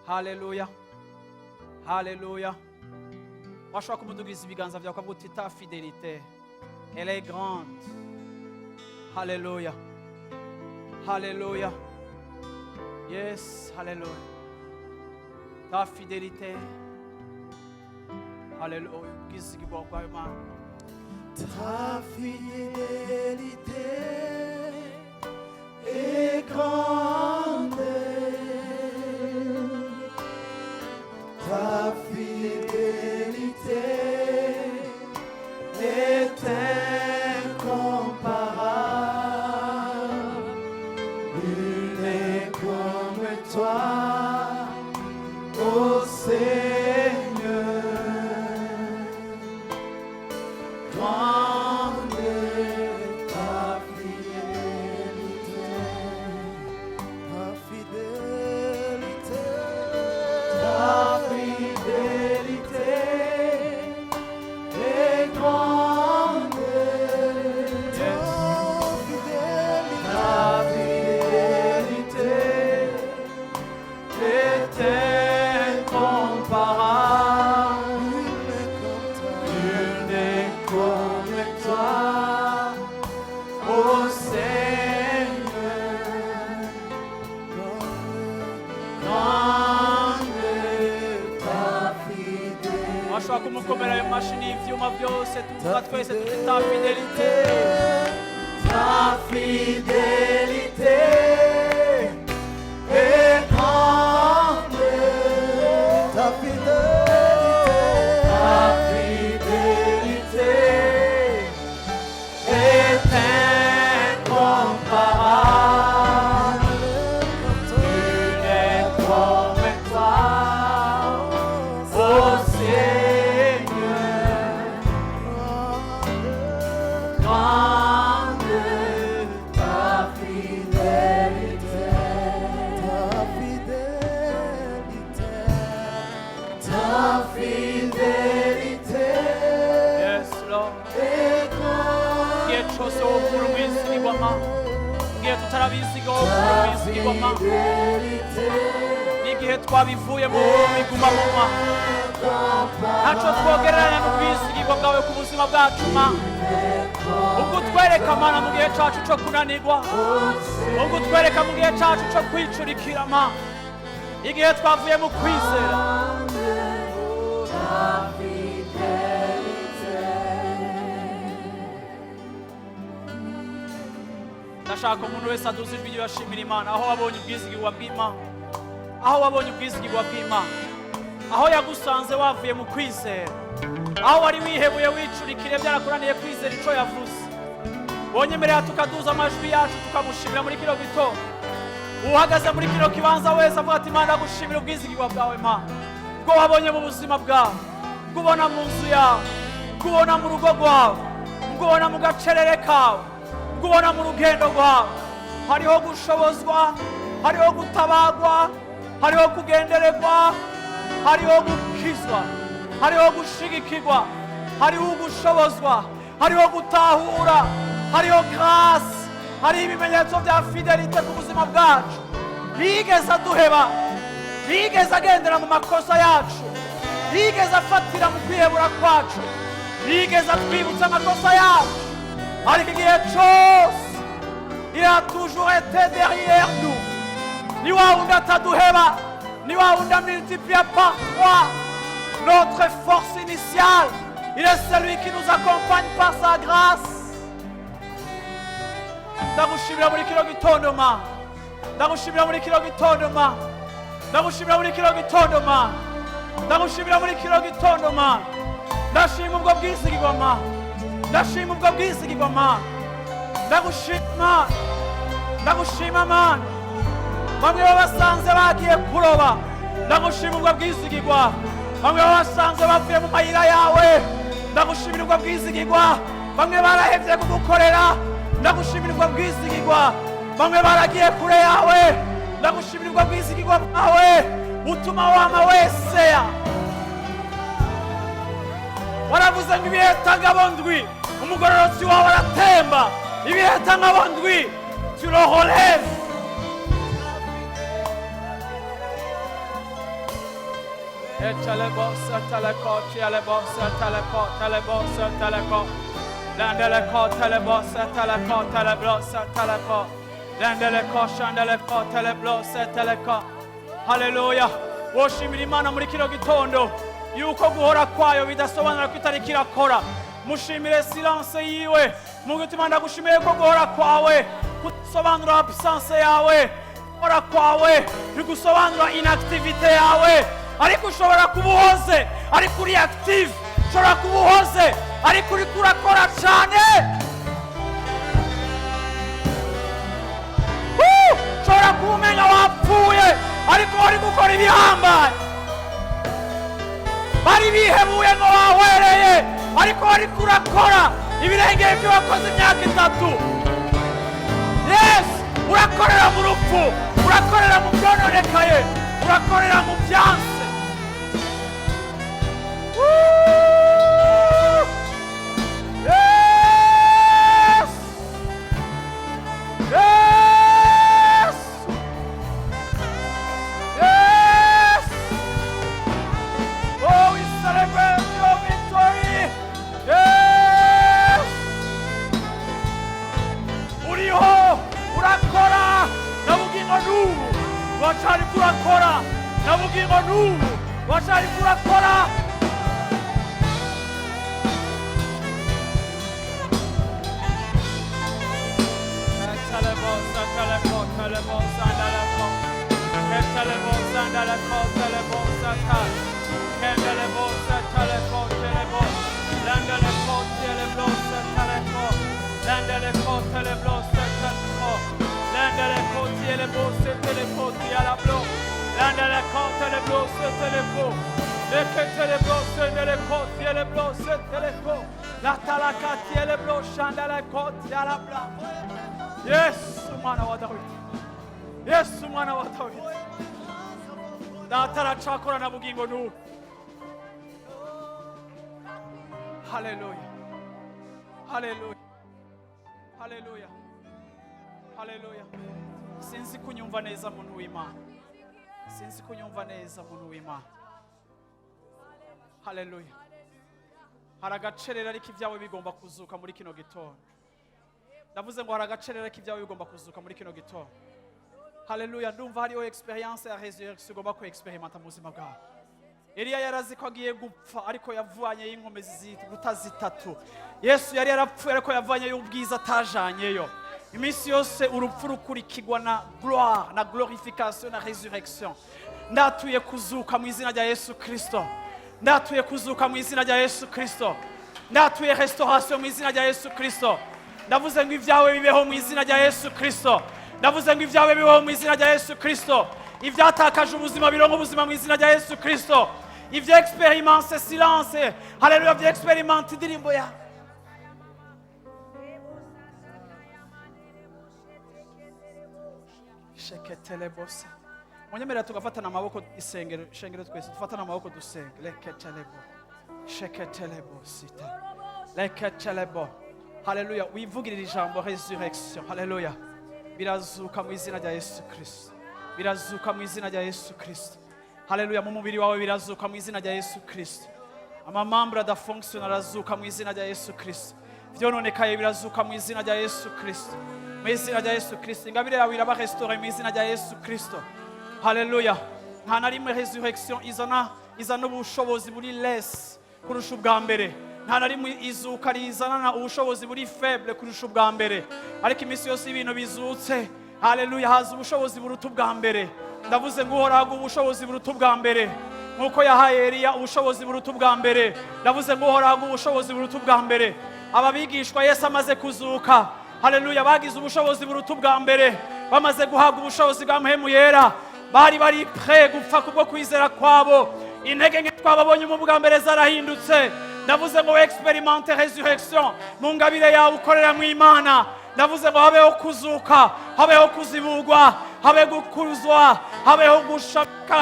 haleluya, haleluya! Washobora kumudugiza ibiganza byawe ukavuga uti: "Ta fidélité, elle est grande." Haleluya, haleluya! Yes, haleluya! Ta fidélité, haleluya! Ubwizigirwa bwawe, Mana. Ta fidélité est grande. Ta fidélité est incomparable. Nul n'est comme toi, ô Seigneur. Grande est ta fidélité, ta fidélité, ta fidélité est grande. Ta fidélité est incomparable. Nul n'est comme toi, ô Seigneur. Grande est ta fidélité. Washobora kumukomera ayo mashini y'ivyuma byose, tuvuga twese tuti: "Ta fidélité." Ta fidélité est grande. Ta fidélité, ta fidélité est incomparable. Nul n'est comme toi, ô Seigneur. Grande ta fidélité, ta fidélité, ta fidélité Yes, Lord. Est grande. Igihe cyose wokura umwizigirwa, igihe tutarabiziga wokura umwizigirwa, n'igihe twabivuyemo biguma mu ma, ntacyo twogereranya n'ubwizigirwa bwawe ku buzima bwacu ma. Ubwo utwereka, Mana, mu gihe cyacu cyo kunanirwa, ubwo utwereka mu gihe cyacu cyo kwicurikira ma, igihe twavuye mu kwizera. Ta fidélité. Ndashaka umuntu wese aduza ijwi ryiwe ashimira Imana aho wabonye ubwizigirwa bw'Imana, aho wabonye ubwizigirwa bw'Imana, aho yagusanze wavuye mu kwizera, aho wari wihebuye, wicurikire, byarakunaniye kwizera ico yavuze. Bonyemerera tukaduza amajwi yacu tukamushimira muri kino gitondo. Uhagaze muri kino kibanza wese avuga ati: "Imana, gushimira ubwizigirwa bwawe, Mana, bwo wabonye mu buzima bwawe, bwo ubona mu nzu yawe, bwo ubona mu rugo rwawe, bwo ubona mu gacerere kawe, bwo ubona mu rugendo rwawe." Hariho gushobozwa, hariho gutabagwa, hariho kugendererwa, hariho gukizwa, hariho gushigikirwa, hariho gushobozwa, hariho gutahura, hariho grâce, hariho ibimenyetso bya fidélité ku buzima bwacu. Ntiyigeze aduheba, ntiyigeze agendera mu makosa yacu, ntiyigeze afatira mu kwihebura kwacu, ntiyigeze atwibutsa amakosa yacu, ariko igihe cyose il a toujours été derrière nous. Ni wa wundi ataduheba, ni wa wundi amultiplie par trois notre force initiale. Il est celui qui nous accompagne par sa grâce. Ndagushimira muri kino gitondo, ma. Ndagushimira muri kino gitondo, ma. Ndagushimira muri kino gitondo, ma. Ndagushimira muri kino gitondo, ma. Ndashima ubwo bwizigirwa, ma. Ndashima ubwo bwizigirwa, ma. Ndagushima, ndagushima, Mana. Bamwe babasanze bagiye kuroba, ndagushima ubwo bwizigirwa. Bamwe babasanze bavuye mu mayira yawe, ndagushimira ubwo bwizigirwa. Bamwe barahevye kugukorera, ndagushimira ubwo bwizigirwa. Bamwe baragiye kure yawe, ndagushimira ubwo bwizigirwa bwawe utuma wama weseya. Waravuze ngo ibiheta ndwi umugororotsi wawe aratemba, ibiheta ngabo ndwi, tu le relèves. Etelebo, teleko, tielebo, teleko, telebo, teleko. Landeleko, telebo, teleko, teleblo, teleko. Landeleko, shandeleko, teleblo, teleko. Haleluya! Woshimira Imana muri kino gitondo yuko guhora kwayo bidasobanura ko itariko irakora. Mushimire silence yiwe mu gutuma. Ndagushimiye ko guhora kwawe kudasobanura absence yawe. Guhora kwawe ntigusobanura inactivité yawe, ariko ushobora kuba uhoze ariko uri active, ushobora kuba uhoze ariko uriko urakora cyane. Woo! Ushobora kuba umenya wapfuye ariko wari gukora ibihambaye. Bari bihebuye ngo wahwereye, ariko wariko urakora ibirengeye ibyo wakoze imyaka 3. Yes, urakorera mu rupfu, urakorera mu byononekaye, urakorera mu byanse. Woo! Yes! Yes! Yes! Oh, we celebrate your victory! Yes! Uriho, urakora, na bugingo n'ubu wacariko urakora, na bugingo n'ubu wacariko urakora. Yesu mwana wa Dawidi, Yesu mwana wa Dawidi, Data aracakora na bugingo n'ubu. Haleluya, haleluya, haleluya, haleluya! Sinzi kunyumva neza, muntu w'Imana. Sinzi kunyumva neza, muntu w'Imana. Haleluya! Hari agacerera, ariko ibyawe bigomba kuzuka muri kino gitondo. Ndavuze ngo hari agacerera, ariko ibyawe bigomba kuzuka muri kino gitondo. Haleluya! Ndumva hariho expérience ya résurrection ugomba ku expérimenta mu buzima bwawe. Eliya yarazi ko agiye gupfa, ariko yavanyeyo inkomezi ziruta zitatu. Yesu yari yarapfuye, ariko yavanyeyo ubwiza atajanyeyo. Iminsi yose urupfu rukurikirwa na gloire, na glorification, na résurrection. Ndatuye kuzuka mu izina rya Yesu Kristo. Ndatuye kuzuka mu izina rya Yesu Kristo. Ndatuye restauration mu izina rya Yesu Kristo. Ndavuze ngo ibyawe bibeho mu izina rya Yesu Kristo. Ndavuze ngo ibyawe bibeho mu izina rya Yesu Kristo. Ibyatakaje ubuzima bironka ubuzima mu izina rya Yesu Kristo. Ibyo expérimente silence, haleluya, byo expérimente indirimbo yawe. Sheketelebose. Munyemerera tugafatana amaboko, isengero, ishengero twese dufatane amaboko dusenge. Leketelebo, sheketelebo sita, leketelebo. Haleluya! Wivugirira ijambo résurrection. Haleluya! Birazuka mu izina rya Yesu Kristo. Birazuka mu izina rya Yesu Kristo. Haleluya! Mu mubiri wawe birazuka mu izina rya Yesu Kristo. Ama membres adafonctionna arazuka mu izina rya Yesu Kristo. Vyononekaye birazuka mu izina rya Yesu Kristo. Mu izina rya Yesu Kristo, ingabire yawe iraba restaurée mu izina rya Yesu Kristo. Haleluya! Nta na rimwe résurrection izana ubushobozi buri less kurusha ubwa mbere. Nta na rimwe izuka rizanana ubushobozi buri faible kurusha ubwa mbere. Ariko iminsi yose ibintu bizutse, haleluya, haza ubushobozi buruta ubwa mbere. Ndavuze ngo Uhoraho aguha ubushobozi buruta ubwa mbere, nk'uko yahaye Eliya ubushobozi buruta ubwa mbere. Ndavuze ngo Uhoraho aguha ubushobozi buruta ubwa mbere. Aba bigishwa, Yesu amaze kuzuka, haleluya, bagize ubushobozi buruta ubwa mbere. Bamaze guhabwa ubushobozi bwa Mpwemu Yera, bari prêts gupfa kubwo kwizera kwabo. Intege nke twababonye mu bwa mbere zarahindutse. Ndavuze ngo expérimente résurrection mu ngabire yawe ukorera mu Imana. Ndavuze ngo habeho kuzuka, habeho kuzibugwa, habe gukuzwa, habeho gushaka,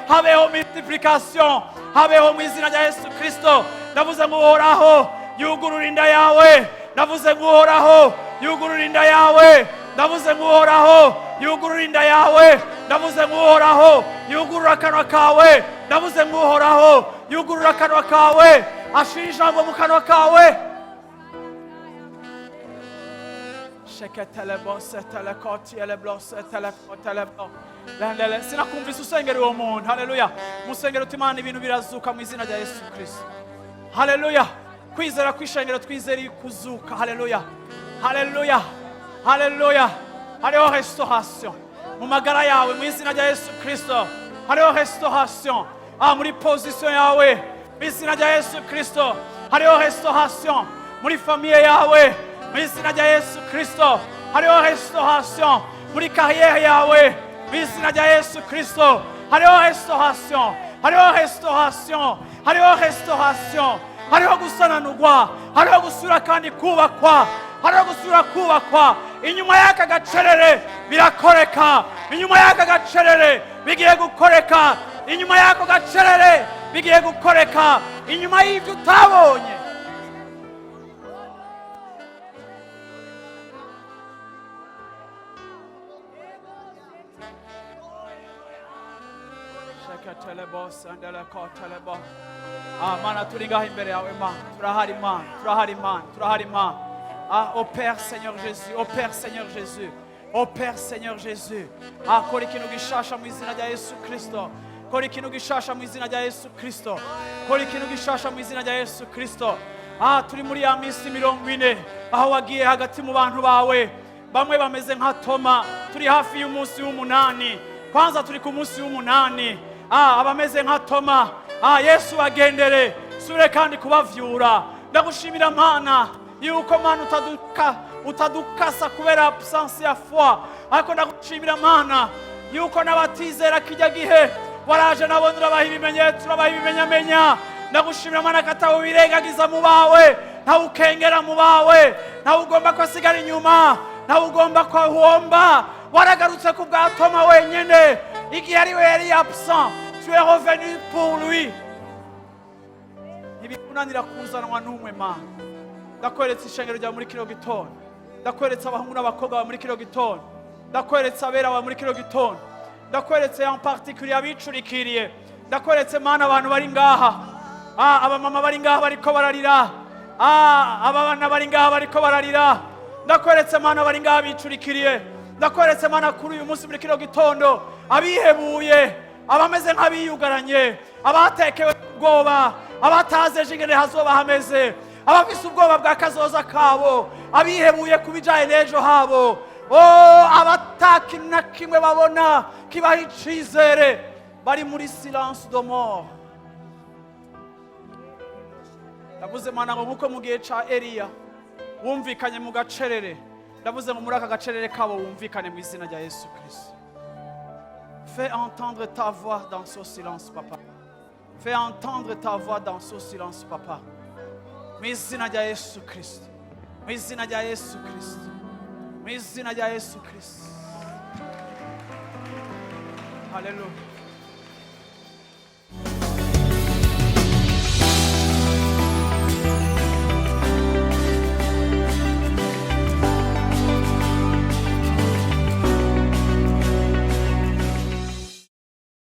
habeho multiplication, habeho mu izina rya Yesu Kristo. Ndavuze ngo Uhoraho yugurura inda yawe. Ndavuze ngo Uhoraho yugurura inda yawe. Ndavuze ngo Uhoraho yugurura inda yawe. Ndavuze ngo Uhoraho yugurura akanwa kawe. Ndavuze ngo Uhoraho yugurura akanwa kawe, ashira ijambo mu kanwa kawe. Sheketelebo seteleko seteleko telebo. Sinakumvise usengera uwo muntu. Haleluya! Musengero uti: "Imana, ibintu birazuka mu izina rya Yesu Kristo." Haleluya! Kwizera kw'ishengero, twizera kuzuka. Haleluya, haleluya, haleluya! Hariho restauration mu magara yawe mu izina rya Yesu Kristo. Hariho restauration muri position yawe mu izina rya Yesu Kristo. Hariho restauration muri famille yawe mu izina rya Yesu Kristo. Hariho restauration muri carrière yawe mu izina rya Yesu Kristo. Hariho restauration, hariho restauration, hariho restauration, hariho gusananurwa, hariho gusura kandi kubakwa, hariho gusura kubakwa. Inyuma y'aka gacerere birakoreka. Inyuma y'aka gacerere bigiye gukoreka. Inyuma y'ako gacerere bigiye gukoreka. Inyuma y'ibyo utabonye. Shakatalebo, sandeleko, telebo. Ah, Mana, turi ngaho imbere yawe Mana. Turahari Mana, turahari Mana, turahari Mana. Ah, opère, Seigneur Jésus, opère, Seigneur Jésus, opère, Seigneur Jésus. Ah, kora ikintu gishasha mu izina rya Yesu Kristo. Kora ikintu gishasha mu izina rya Yesu Kristo. Kora ikintu gishasha mu izina rya Yesu Kristo. Ah, turi muri ya minsi 40 aho wagiye hagati mu bantu bawe. Bamwe bameze nka Toma. Turi hafi y'umunsi w'umunani, kwanza turi ku munsi w'umunani. Ah, abameze nka Toma, ah, Yesu bagendere, sure kandi kubavyura. Ndagushimira Mana yuko Mana utadukasa kubera absence ya foi. Ariko ndagushimira Mana yuko n'abatizera kijya gihe waraje nabone urabaha ibimenyetso, urabaha ibimenyamenya. Ndagushimira Mana ko atawe wirengagiza mu bawe, ntawe ukengera mu bawe, ntawe ugomba ko asigara inyuma, ntawe ugomba ko ahomba. Waragarutse ku bwa Toma wenyine igihe ari we yari absent. Tu es revenu pour lui. Ntibikunanira kuzanwa n'umwe. Mana, ndakweretse ishengero ryawe muri kino gitondo. Ndakweretse abahungu n'abakobwa bawe muri kino gitondo. Ndakweretse abera bawe muri kino gitondo. Ndakweretse en particulier abicurikiriye. Ndakweretse Mana abantu bari ngaha. Ah, abamama bari ngaha bariko bararira. Ah, abana bari ngaha bariko bararira. Ndakweretse Mana bari ngaha bicurikiriye. Ndakweretse Mana kuri uyu munsi muri kino gitondo abihebuye, abameze nk'abiyugaranye, abatekewe ubwoba, abatazi ejo ingene hazoba hameze. Abafise ubwoba bwa kazoza kabo, abihebuye ku bijyanye n'ejo habo, oh, abatakintu na kimwe babona kibaha icizere, bari muri silence de mort. Ndavuze, Mana, ngo nkuko mu gihe ca Eliya wumvikanye mu gacerere, ndavuze ngo muri aka gacerere kabo wumvikane mu izina rya Yesu Kirisito. Fais entendre ta voix dans ce silence, papa. Fais entendre ta voix dans ce silence, papa. Mu izina rya Yesu Kirisito, mu izina rya Yesu Kirisito, mu izina rya Yesu Kirisito. Haleluya.